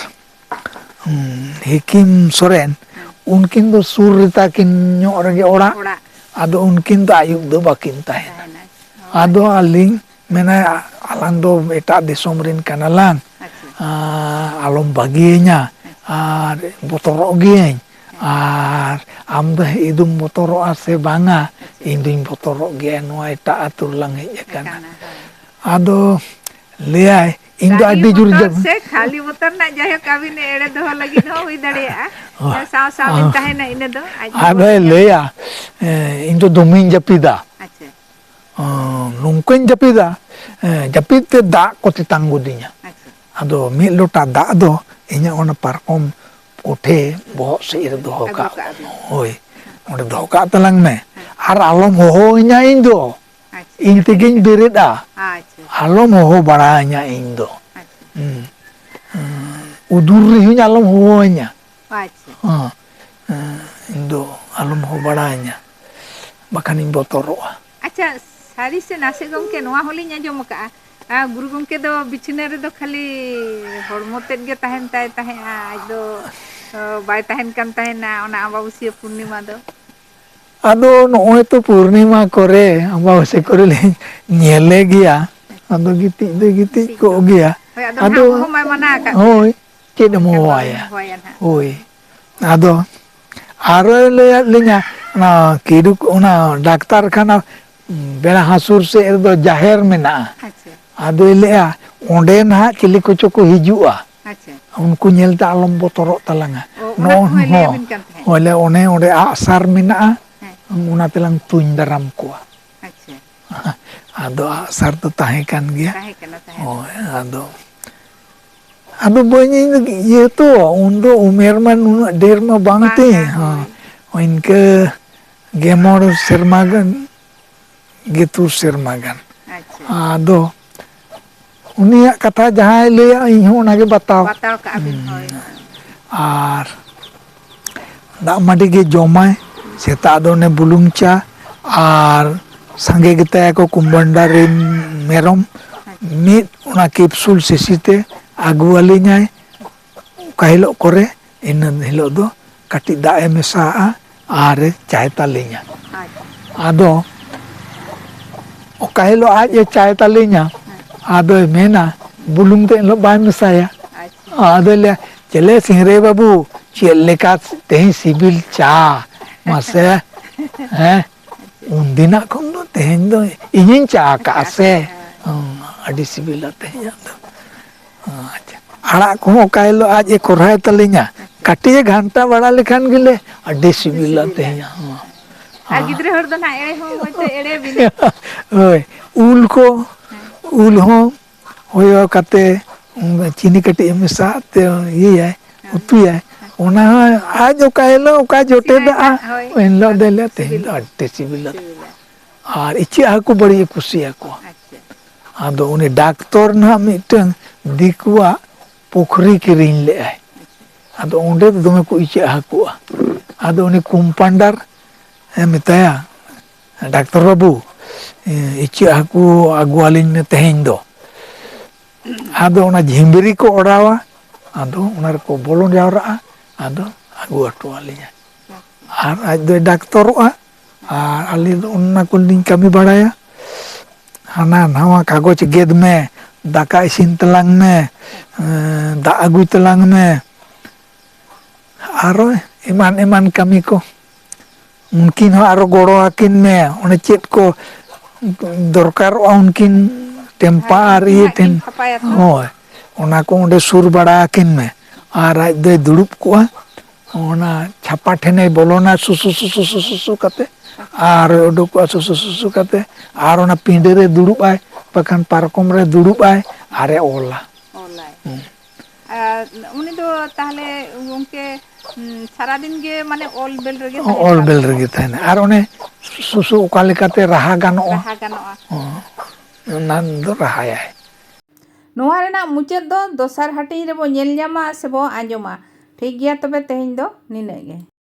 ᱦᱩᱸ, ᱦᱤᱠᱤᱢ ᱥᱚᱨᱮᱱ, ᱦᱮᱸ᱾ ᱩᱱᱠᱤᱱ ᱫᱚ ᱥᱩᱨ ᱨᱮᱛᱟ ᱠᱤᱱ ᱧᱚᱜ ᱨᱮᱜᱮ ᱚᱲᱟᱜ᱾ ᱚᱲᱟᱜ᱾ ᱟᱫᱚ ᱩᱱᱠᱤᱱ ᱫᱚ ᱟᱹᱭᱩᱵ ᱫᱚ ᱵᱟᱹᱠᱤᱱ ᱛᱟᱦᱮᱱᱟ᱾ ᱛᱟᱦᱮᱱᱟ᱾ ᱦᱳᱭ᱾ ᱟᱫᱚ ᱟᱹᱞᱤᱧ ᱢᱮᱱᱟ, ᱟᱞᱟᱝ ᱫᱚ ᱮᱴᱟᱜ ᱫᱤᱥᱚᱢ ᱨᱮᱱ ᱠᱟᱱᱟᱞᱟᱝ, ᱟᱪᱪᱷᱟ᱾ ᱟᱸ, ᱟᱞᱚᱢ ᱵᱟᱹᱜᱤᱭᱟᱹᱧᱟ, ᱟᱪᱪᱷᱟ᱾ ᱟᱨ ᱵᱚᱛᱚᱨᱚᱜ ᱜᱤᱭᱟᱹᱧ, ᱦᱮᱸ᱾ ᱟᱨ ᱟᱢ ᱫᱚ ᱤᱫᱩᱢ ᱵᱚᱛᱚᱨᱚᱜᱼᱟ ᱥᱮ ᱵᱟᱝᱟ? ᱟᱪᱪᱷᱟ᱾ ᱤᱧ ᱫᱩᱧ ᱵᱚᱛᱚᱨᱚᱜ ᱜᱮᱭᱟ, ᱱᱚᱣᱟ ᱮᱴᱟᱜ ᱟᱹᱛᱩ ᱨᱮᱞᱟᱝ ᱦᱮᱡ ᱟᱠᱟᱱᱟ᱾ ᱟᱠᱟᱱᱟ, ᱦᱳᱭ᱾ ᱟᱫᱚ ᱞᱟᱹᱭᱟᱭ, ᱤᱧ ᱫᱚ ᱜᱟᱹᱦᱤᱨ ᱟᱹᱰᱤ ᱡᱳᱨ ᱵᱚᱛᱚᱨ ᱡᱟᱹᱯ- ᱥᱮ ᱠᱷᱟᱹᱞᱤ ᱵᱚᱛᱚᱨ ᱨᱮᱱᱟᱜ, ᱡᱟᱭᱦᱳᱠ, ᱟᱹᱵᱤᱱ ᱮᱲᱮ ᱫᱚᱦᱚ ᱞᱟᱹᱜᱤᱫ ᱦᱚᱸ ᱦᱩᱭ ᱫᱟᱲᱮᱭᱟᱜᱼᱟ᱾ ᱦᱳᱭ᱾ ᱥᱟᱶ ᱥᱟᱶ ᱵᱤᱱ ᱛᱟᱦᱮᱱᱟ, ᱤᱱᱟᱹ ᱫᱚ ᱟᱡ ᱟᱫᱚᱭ ᱵᱚᱛᱚᱨ ᱞᱟᱹᱭᱟ, ᱮ, ᱤᱧ ᱫᱚ ᱫᱚᱢᱮᱧ ᱡᱟᱹᱯᱤᱫᱟ᱾ ᱟᱪᱪᱷᱟ᱾ ᱚ, ᱱᱚᱝᱠᱟᱧ ᱡᱟᱹᱯᱤᱫᱟ, ᱦᱮᱸ, ᱡᱟᱹᱯᱤᱫ ᱛᱮ ᱫᱟᱜ ᱠᱚ ᱛᱮᱛᱟᱝ ᱜᱚᱫᱤᱧᱟ᱾ ᱟᱪᱪᱷᱟ᱾ ᱟᱫᱚ ᱢᱤᱫ ᱞᱚᱴᱟ ᱫᱟᱜ ᱫᱚ ᱤᱧᱟᱹᱜ ᱚᱱᱟ ᱯᱟᱨᱠᱚᱢ ᱠᱚᱴᱷᱮ ᱵᱚᱦᱚᱜ ᱥᱮᱫ ᱨᱮ ᱫᱚᱦᱚ ᱟᱹᱜᱩ ᱠᱟᱜ᱾ ᱠᱟᱜᱼᱟ ᱵᱤᱱ᱾ ᱦᱳᱭ, ᱚᱸᱰᱮ ᱫᱚᱦᱚ ᱠᱟᱜ ᱛᱟᱞᱟᱝ ᱢᱮ᱾ ᱦᱮᱸ᱾ ᱟᱨ ᱟᱞᱚᱢ ᱦᱚᱦᱚᱣᱟᱹᱧᱟ ᱤᱧ ᱫᱚ᱾ ᱟᱪᱪᱷᱟ, ᱤᱧ ᱡᱟᱹᱯᱤᱫ ᱛᱮᱜᱮᱧ ᱨᱮ᱾ ᱵᱮᱨᱮᱫᱼᱟ᱾ ᱟᱪᱪᱷᱟ᱾ ᱟᱞᱚᱢ ᱦᱚᱦᱚ ᱵᱟᱲᱟᱣᱟᱹᱧᱟ ᱤᱧ ᱫᱚ᱾ ᱟᱪᱪᱷᱟ᱾ ᱦᱩᱸ᱾ ᱦᱩᱸ, ᱩᱫᱩᱨ ᱨᱮᱦᱚᱸᱧ ᱟᱞᱚᱢ ᱦᱚᱦᱚᱣᱟᱹᱧᱟ᱾ ᱟᱪᱪᱷᱟ᱾ ᱦᱮᱸ, ᱦᱮᱸ, ᱤᱧ ᱫᱚ ᱟᱞᱚᱢ ᱦᱚᱦᱚ ᱵᱟᱲᱟᱣᱟᱹᱧᱟ, ᱵᱟᱠᱷᱟᱱᱤᱧ ᱵᱚᱛᱚᱨᱚᱜᱼᱟ᱾ ᱟᱪᱪᱷᱟ, ᱥᱟᱹᱨᱤ ᱥᱮ ᱱᱟᱥᱮ ᱜᱚᱢᱠᱮ, ᱱᱚᱣᱟ ᱦᱚᱸᱞᱤᱧ ᱟᱸᱡᱚᱢ ᱟᱠᱟᱫᱼᱟ, ᱟᱨ ᱜᱩᱨᱩ ᱜᱚᱢᱠᱮ ᱫᱚ ᱵᱤᱪᱷᱱᱟᱹ ᱨᱮᱫᱚ ᱠᱷᱟᱹᱞᱤ ᱦᱚᱲᱢᱚ ᱛᱮᱫ ᱜᱮ ᱛᱟᱦᱮᱱ ᱛᱟᱭ ᱛᱟᱦᱮᱸᱫᱼᱟ, ᱟᱡ ᱫᱚ, ᱚ, ᱵᱟᱭ ᱛᱟᱦᱮᱱ ᱠᱟᱱ ᱛᱟᱦᱮᱱᱟ ᱚᱱᱟ ᱟᱢᱵᱟᱵᱟᱹᱥᱭᱟᱹ ᱯᱩᱨᱱᱤᱢᱟ ᱫᱚ? ᱟᱫᱚ ᱱᱚᱜᱼᱚᱭ ᱛᱚ ᱯᱩᱨᱱᱤᱢᱟ ᱠᱚᱨᱮ, ᱟᱢᱵᱟᱵᱟᱹᱥᱭᱟᱹ ᱠᱚᱨᱮ ᱞᱤᱧ ᱧᱮᱞᱮ ᱜᱮᱭᱟ, ᱟᱫᱚ ᱜᱤᱛᱤᱡ ᱫᱚᱭ ᱜᱤᱛᱤᱡ ᱜᱤᱛᱤᱡ ᱠᱚᱜ ᱫᱚ᱾ ᱜᱮᱭᱟ᱾ ᱦᱳᱭ, ᱟᱫᱚ ᱟᱫᱚ ᱱᱟᱦᱟᱜ ᱚᱦᱚ ᱢᱟᱭ ᱢᱟᱱᱟ ᱟᱠᱟᱫ ᱵᱤᱱᱟ᱾ ᱦᱳᱭ, ᱪᱮᱫ ᱮᱢ ᱮᱱᱠᱷᱟᱱ ᱵᱟᱵᱤᱱ ᱦᱚᱦᱚᱣᱟᱭᱟ? ᱦᱚᱦᱚᱣᱟᱭᱟ ᱱᱟᱦᱟᱜ᱾ ᱦᱳᱭ, ᱟᱫᱚ ᱟᱨᱚᱭ ᱞᱟᱹᱭᱟᱫ ᱞᱤᱧᱟ, ᱚᱱᱟ ᱠᱤᱰᱩᱠ, ᱚᱱᱟ ᱰᱟᱠᱛᱟᱨ ᱠᱷᱟᱱᱟ ᱵᱮᱲᱟ ᱦᱟᱹᱥᱩᱨ ᱥᱮᱫ ᱨᱮᱫᱚ ᱡᱟᱦᱮᱨ ᱢᱮᱱᱟᱜᱼᱟ᱾ ᱟᱪᱪᱷᱟ᱾ ᱟᱫᱚᱭ ᱞᱟᱹᱭᱟ, "ᱚᱸᱰᱮ ᱱᱟᱦᱟᱜ ᱪᱤᱞᱤ ᱠᱚᱪᱚ ᱠᱚ ᱦᱤᱡᱩᱜᱼᱟ, ᱟᱪᱪᱷᱟ᱾ ᱩᱱᱠᱩ ᱧᱮᱞᱛᱮ ᱟᱞᱚᱢ ᱵᱚᱛᱚᱨᱚᱜ ᱛᱟᱞᱟᱝᱟ᱾" ᱚ, ᱚᱱᱟ ᱱᱚᱜᱼᱚ ᱠᱚᱦᱚᱸᱭ ᱞᱟᱹᱭ ᱦᱚᱸ, ᱟᱹᱵᱤᱱ ᱠᱟᱱ ᱛᱟᱦᱮᱸᱫ? ᱦᱳᱭ, ᱞᱟᱹᱭᱟ, "ᱚᱱᱮ ᱚᱸᱰᱮ ᱟᱜᱼᱥᱟᱨ ᱢᱮᱱᱟᱜᱼᱟ, ᱦᱮᱸ᱾ ᱚᱱᱟ ᱛᱮᱞᱟᱝ ᱛᱩᱧ ᱫᱟᱨᱟᱢ ᱠᱚᱣᱟ᱾" ᱟᱪᱪᱷᱟ᱾ ᱟᱫᱚ ᱟᱜᱼᱥᱟᱨ ᱫᱚ ᱛᱟᱦᱮᱸ ᱠᱟᱱ ᱜᱮᱭᱟ᱾ ᱛᱟᱦᱮᱸ ᱠᱟᱱᱟ, ᱛᱟᱦᱮᱸ ᱦᱳᱭ, ᱠᱟᱱᱟ᱾ ᱟᱫᱚ ᱟᱫᱚ ᱵᱟᱹᱧ, ᱤᱧ ᱫᱚ ᱤᱭᱟᱹ ᱛᱚ, ᱩᱱᱫᱚ ᱩᱢᱮᱨ ᱢᱟ ᱱᱩᱱᱟᱹᱜ ᱰᱷᱮᱨ ᱢᱟ ᱵᱟᱝ ᱵᱟᱝᱟ, ᱛᱤᱧ, ᱦᱚᱸ, ᱦᱳᱭ᱾ ᱤᱱᱠᱟᱹ ᱜᱮ ᱢᱚᱬ ᱥᱮᱨᱢᱟ ᱜᱟᱱ, ᱜᱮ ᱛᱩᱨ ᱥᱮᱨᱢᱟ ᱜᱟᱱ᱾ ᱟᱪᱪᱷᱟ᱾ ᱟᱫᱚ ᱩᱱᱤᱭᱟᱜ ᱠᱟᱛᱷᱟ ᱡᱟᱦᱟᱸᱭ ᱞᱟᱹᱭᱟ, ᱤᱧ ᱦᱚᱸ ᱚᱱᱟᱜᱮ ᱵᱟᱛᱟᱣ᱾ ᱵᱟᱛᱟᱣ ᱠᱟᱜᱼᱟ ᱵᱤᱱ, ᱦᱩᱸ᱾ ᱦᱳᱭ᱾ ᱟᱨ ᱫᱟᱜ ᱢᱟᱹᱰᱤ ᱜᱮ ᱡᱚᱢᱟᱭ, ᱥᱮᱛᱟᱜ ᱫᱚ ᱚᱱᱮ ᱵᱩᱞᱩᱝ ᱪᱟ, ᱟᱨ ᱥᱟᱸᱜᱮ ᱜᱮᱛᱟᱭᱟ ᱠᱚ ᱠᱩᱢᱵᱟᱹᱱᱰᱟ ᱨᱮᱱ ᱢᱮᱨᱚᱢ, ᱟᱪᱪᱷᱟ᱾ ᱢᱤᱫ ᱚᱱᱟ capsule ᱥᱤᱥᱤ ᱛᱮ ᱟᱹᱜᱩ ᱟᱹᱞᱤᱧᱟᱭ᱾ ᱚᱠᱟ ᱦᱤᱞᱳᱜ ᱠᱚᱨᱮ, ᱤᱱᱟᱹ ᱦᱤᱞᱳᱜ ᱫᱚ ᱠᱟᱹᱴᱤᱡ ᱫᱟᱜ ᱮ ᱢᱮᱥᱟᱣᱟᱜᱼᱟ ᱟᱨ ᱮ ᱪᱟᱭ ᱛᱟᱹᱞᱤᱧᱟ᱾ ᱟᱪᱪᱷᱟ᱾ ᱟᱫᱚ ᱚᱠᱟ ᱦᱤᱞᱳᱜ ᱟᱡ ᱮ ᱪᱟᱭ ᱛᱟᱹᱞᱤᱧᱟ, ᱦᱮᱸ᱾ ᱟᱫᱚᱭ ᱢᱮᱱᱟ, ᱵᱩᱞᱩᱝ ᱫᱚ ᱮᱱᱦᱤᱞᱳᱜ ᱵᱟᱭ ᱢᱮᱥᱟᱭᱟ᱾ ᱟᱪᱪᱷᱟ᱾ ᱟᱫᱚᱭ ᱞᱟᱹᱭᱟ, "ᱪᱮᱞᱮ ᱥᱤᱝᱨᱟᱹᱭ ᱵᱟᱹᱵᱩ, ᱪᱮᱫ ᱞᱮᱠᱟ ᱛᱮᱦᱮᱧ ᱥᱤᱵᱤᱞ ᱪᱟ ᱢᱟᱥᱮ, ᱦᱮᱸ?" ᱩᱱᱫᱤᱱᱟᱜ ᱠᱷᱚᱱ ᱫᱚ ᱛᱮᱦᱮᱧ ᱫᱚ ᱤᱧᱤᱧ ᱪᱟ ᱟᱠᱟᱫᱼᱟ ᱟᱪᱪᱷᱟ, ᱥᱮ᱾ ᱟᱪᱪᱷᱟ, ᱦᱮᱸ᱾ ᱦᱮᱸ, ᱟᱹᱰᱤ ᱥᱤᱵᱤᱞᱟ ᱛᱮᱦᱮᱧᱟᱜ ᱫᱚ᱾ ᱟᱪᱪᱷᱟ᱾ ᱟᱲᱟᱜ ᱠᱚᱦᱚᱸ ᱚᱠᱟ ᱦᱤᱞᱳᱜ ᱟᱡ ᱮ ᱠᱚᱨᱦᱟᱭ ᱛᱟᱹᱞᱤᱧᱟ, ᱟᱪᱪᱷᱟ᱾ ᱠᱟᱹᱴᱤᱡ ᱮ ᱜᱷᱟᱱᱴᱟ ᱵᱟᱲᱟ ᱞᱮᱠᱷᱟᱱ ᱜᱮᱞᱮ, "ᱟᱹᱰᱤ ᱟᱹᱰᱤ ᱥᱤᱵᱤᱞᱟ ᱥᱤᱵᱤᱞᱟ᱾ ᱛᱮᱦᱮᱧᱟᱜ ᱦᱚᱸ᱾" ᱟᱨ ᱦᱮᱸ᱾ ᱜᱤᱫᱽᱨᱟᱹ ᱦᱚᱲ ᱫᱚ ᱱᱟᱦᱟᱜ ᱮᱲᱮ ᱦᱚᱸ ᱦᱚᱭᱛᱳ ᱮᱲᱮ ᱵᱤᱱᱟ᱾ ᱦᱳᱭ, ᱩᱞ ᱠᱚ, ᱦᱮᱸ᱾ ᱩᱞ ᱦᱚᱸ ᱦᱚᱭᱚ ᱠᱟᱛᱮ, ᱩᱸ, ᱪᱤᱱᱤ ᱠᱟᱹᱴᱤᱡ ᱮ ᱢᱮᱥᱟ ᱛᱮ ᱤᱭᱟᱹᱭᱟᱭ, ᱩᱛᱩᱭᱟᱭ᱾ ᱚᱱᱟ ᱦᱚᱸ ᱟᱡ ᱚᱠᱟ ᱦᱤᱞᱳᱜ ᱚᱠᱟ ᱡᱚᱴᱮᱫᱟᱜᱼᱟ, ᱦᱳᱭ᱾ ᱮᱱ ᱦᱤᱞᱳᱜ ᱫᱚᱭ ᱞᱟᱹᱭᱟ, "ᱛᱮᱦᱮᱧ ᱫᱚ ᱟᱹᱰᱤ ᱥᱤᱵᱤᱞᱟ᱾" ᱥᱤᱵᱤᱞᱟ᱾ ᱟᱨ ᱤᱪᱟᱹᱜ ᱦᱟᱹᱠᱩ ᱵᱟᱹᱲᱤᱡ ᱮ ᱠᱩᱥᱤᱭᱟᱠᱚᱣᱟ᱾ ᱟᱪᱪᱷᱟ᱾ ᱟᱫᱚ ᱩᱱᱤ ᱰᱟᱠᱛᱚᱨ ᱱᱟᱦᱟᱜ ᱢᱤᱫᱴᱟᱝ ᱫᱤᱠᱩᱣᱟᱜ ᱯᱩᱠᱷᱨᱤ ᱠᱤᱨᱤᱧ ᱞᱮᱜᱼᱟᱭ᱾ ᱟᱫᱚ ᱚᱸᱰᱮ ᱫᱚ ᱫᱚᱢᱮ ᱠᱚ ᱤᱪᱟᱹᱜ ᱦᱟᱹᱠᱩᱜᱼᱟ᱾ ᱟᱫᱚ ᱩᱱᱤ ᱠᱚᱢᱯᱟᱣᱩᱱᱰᱟᱨ ᱮ ᱢᱮᱛᱟᱭᱟ, "ᱰᱟᱠᱛᱚᱨ ᱵᱟᱹᱵᱩ, ᱤᱪᱟᱹᱜ ᱦᱟᱹᱠᱩ ᱟᱹᱜᱩ ᱟᱹᱞᱤᱧ ᱢᱮ ᱛᱮᱦᱮᱧ ᱫᱚ᱾" ᱟᱫᱚ ᱚᱱᱟ ᱡᱷᱤᱢᱵᱽᱨᱤ ᱠᱚ ᱚᱰᱟᱣᱟ, ᱟᱫᱚ ᱚᱱᱟ ᱨᱮᱠᱚ ᱵᱚᱞᱚ ᱡᱟᱣᱨᱟᱜᱼᱟ, ᱟᱫᱚ ᱟᱹᱜᱩ ᱦᱚᱴᱚ ᱟᱹᱞᱤᱧᱟ᱾ ᱟᱨ ᱟᱡ ᱫᱚᱭ ᱰᱟᱠᱛᱚᱨᱚᱜᱼᱟ, ᱟᱨ ᱟᱹᱞᱤᱧ ᱫᱚ ᱚᱱᱟ ᱠᱚᱞᱤᱧ ᱠᱟᱹᱢᱤ ᱵᱟᱲᱟᱭᱟ᱾ ᱦᱟᱱᱟ ᱱᱟᱣᱟ ᱠᱟᱜᱚᱡᱽ ᱜᱮᱫ ᱢᱮ, ᱫᱟᱠᱟ ᱤᱥᱤᱱ ᱛᱟᱞᱟᱝ ᱢᱮ, ᱮᱸ, ᱫᱟᱜ ᱟᱹᱜᱩᱭ ᱛᱟᱞᱟᱝ ᱢᱮ, ᱟᱨᱚ ᱮᱢᱟᱱ ᱮᱢᱟᱱ ᱠᱟᱹᱢᱤ ᱠᱚ᱾ ᱩᱱᱠᱤᱱ ᱦᱚᱸ ᱟᱨᱚ ᱜᱚᱲᱚ ᱟᱹᱠᱤᱱ ᱢᱮ, ᱚᱱᱮ ᱪᱮᱫ ᱠᱚ ᱫᱚᱨᱠᱟᱨᱚᱜᱼᱟ ᱩᱱᱠᱤᱱ, ᱴᱮᱢᱯᱟ ᱦᱮᱸ, ᱟᱨ ᱩᱱᱠᱤᱱ ᱤᱭᱟᱹ ᱦᱟᱸᱜ ᱠᱤᱱ ᱴᱷᱮᱱ, ᱪᱷᱟᱯᱟᱭᱟ ᱛᱚ᱾ ᱦᱳᱭ, ᱚᱱᱟ ᱠᱚ ᱚᱸᱰᱮ ᱥᱩᱨ ᱵᱟᱲᱟ ᱟᱹᱠᱤᱱ ᱢᱮ᱾ ᱟᱨ ᱟᱡ ᱫᱚᱭ ᱫᱩᱲᱩᱵ ᱠᱚᱜᱼᱟ, ᱚᱱᱟ ᱪᱷᱟᱯᱟ ᱴᱷᱮᱱᱮ ᱵᱚᱞᱚᱱᱟ, ᱥᱩᱥᱩ ᱥᱩᱥᱩ ᱥᱩᱥᱩ ᱥᱩᱥᱩ ᱠᱟᱛᱮ, ᱟᱨ ᱩᱰᱩᱠᱚᱜᱼᱟ ᱥᱩᱥᱩ ᱥᱩᱥᱩ ᱠᱟᱛᱮ, ᱟᱨ ᱚᱱᱟ ᱯᱤᱸᱰᱟᱹ ᱨᱮ ᱫᱩᱲᱩᱵ ᱟᱭ, ᱵᱟᱠᱷᱟᱱ ᱯᱟᱨᱠᱚᱢ ᱨᱮ ᱫᱩᱲᱩᱵ ᱟᱭ, ᱟᱨᱮ ᱚᱞᱟ᱾ ᱚᱞᱟᱭ᱾ ᱦᱩᱸ᱾ ᱟᱨ ᱩᱱᱤ ᱫᱚ ᱛᱟᱦᱞᱮ ᱜᱚᱢᱠᱮ, ᱩᱸ, ᱥᱟᱨᱟᱫᱤᱱ ᱜᱮ ᱢᱟᱱᱮ ᱚᱞ ᱵᱮᱞ ᱨᱮᱜᱮ ᱛᱟᱦᱮᱱ ᱚᱞ ᱠᱟᱱ ᱵᱮᱞ ᱛᱟᱦᱮᱸᱫ᱾ ᱨᱮᱜᱮ ᱛᱟᱦᱮᱱᱟ᱾ ᱟᱨ ᱚᱱᱮ ᱥᱩᱥᱩ ᱚᱠᱟ ᱞᱮᱠᱟᱛᱮ ᱨᱟᱦᱟ ᱜᱟᱱᱚᱜᱼᱟ, ᱨᱟᱦᱟ ᱜᱟᱱᱚᱜᱼᱟ᱾ ᱦᱚᱸ, ᱚᱱᱟ ᱫᱚ ᱨᱟᱦᱟᱭᱟᱭ᱾ ᱱᱚᱣᱟ ᱨᱮᱱᱟᱜ ᱢᱩᱪᱟᱹᱫ ᱫᱚ ᱫᱚᱥᱟᱨ ᱦᱟᱹᱴᱤᱧ ᱨᱮᱵᱚ ᱧᱮᱞ ᱧᱟᱢᱟ ᱥᱮᱵᱚ ᱟᱸᱡᱚᱢᱟ᱾ ᱴᱷᱤᱠ ᱜᱮᱭᱟ, ᱛᱚᱵᱮ ᱛᱮᱦᱮᱧ ᱫᱚ ᱱᱤᱱᱟᱹᱜ ᱜᱮ᱾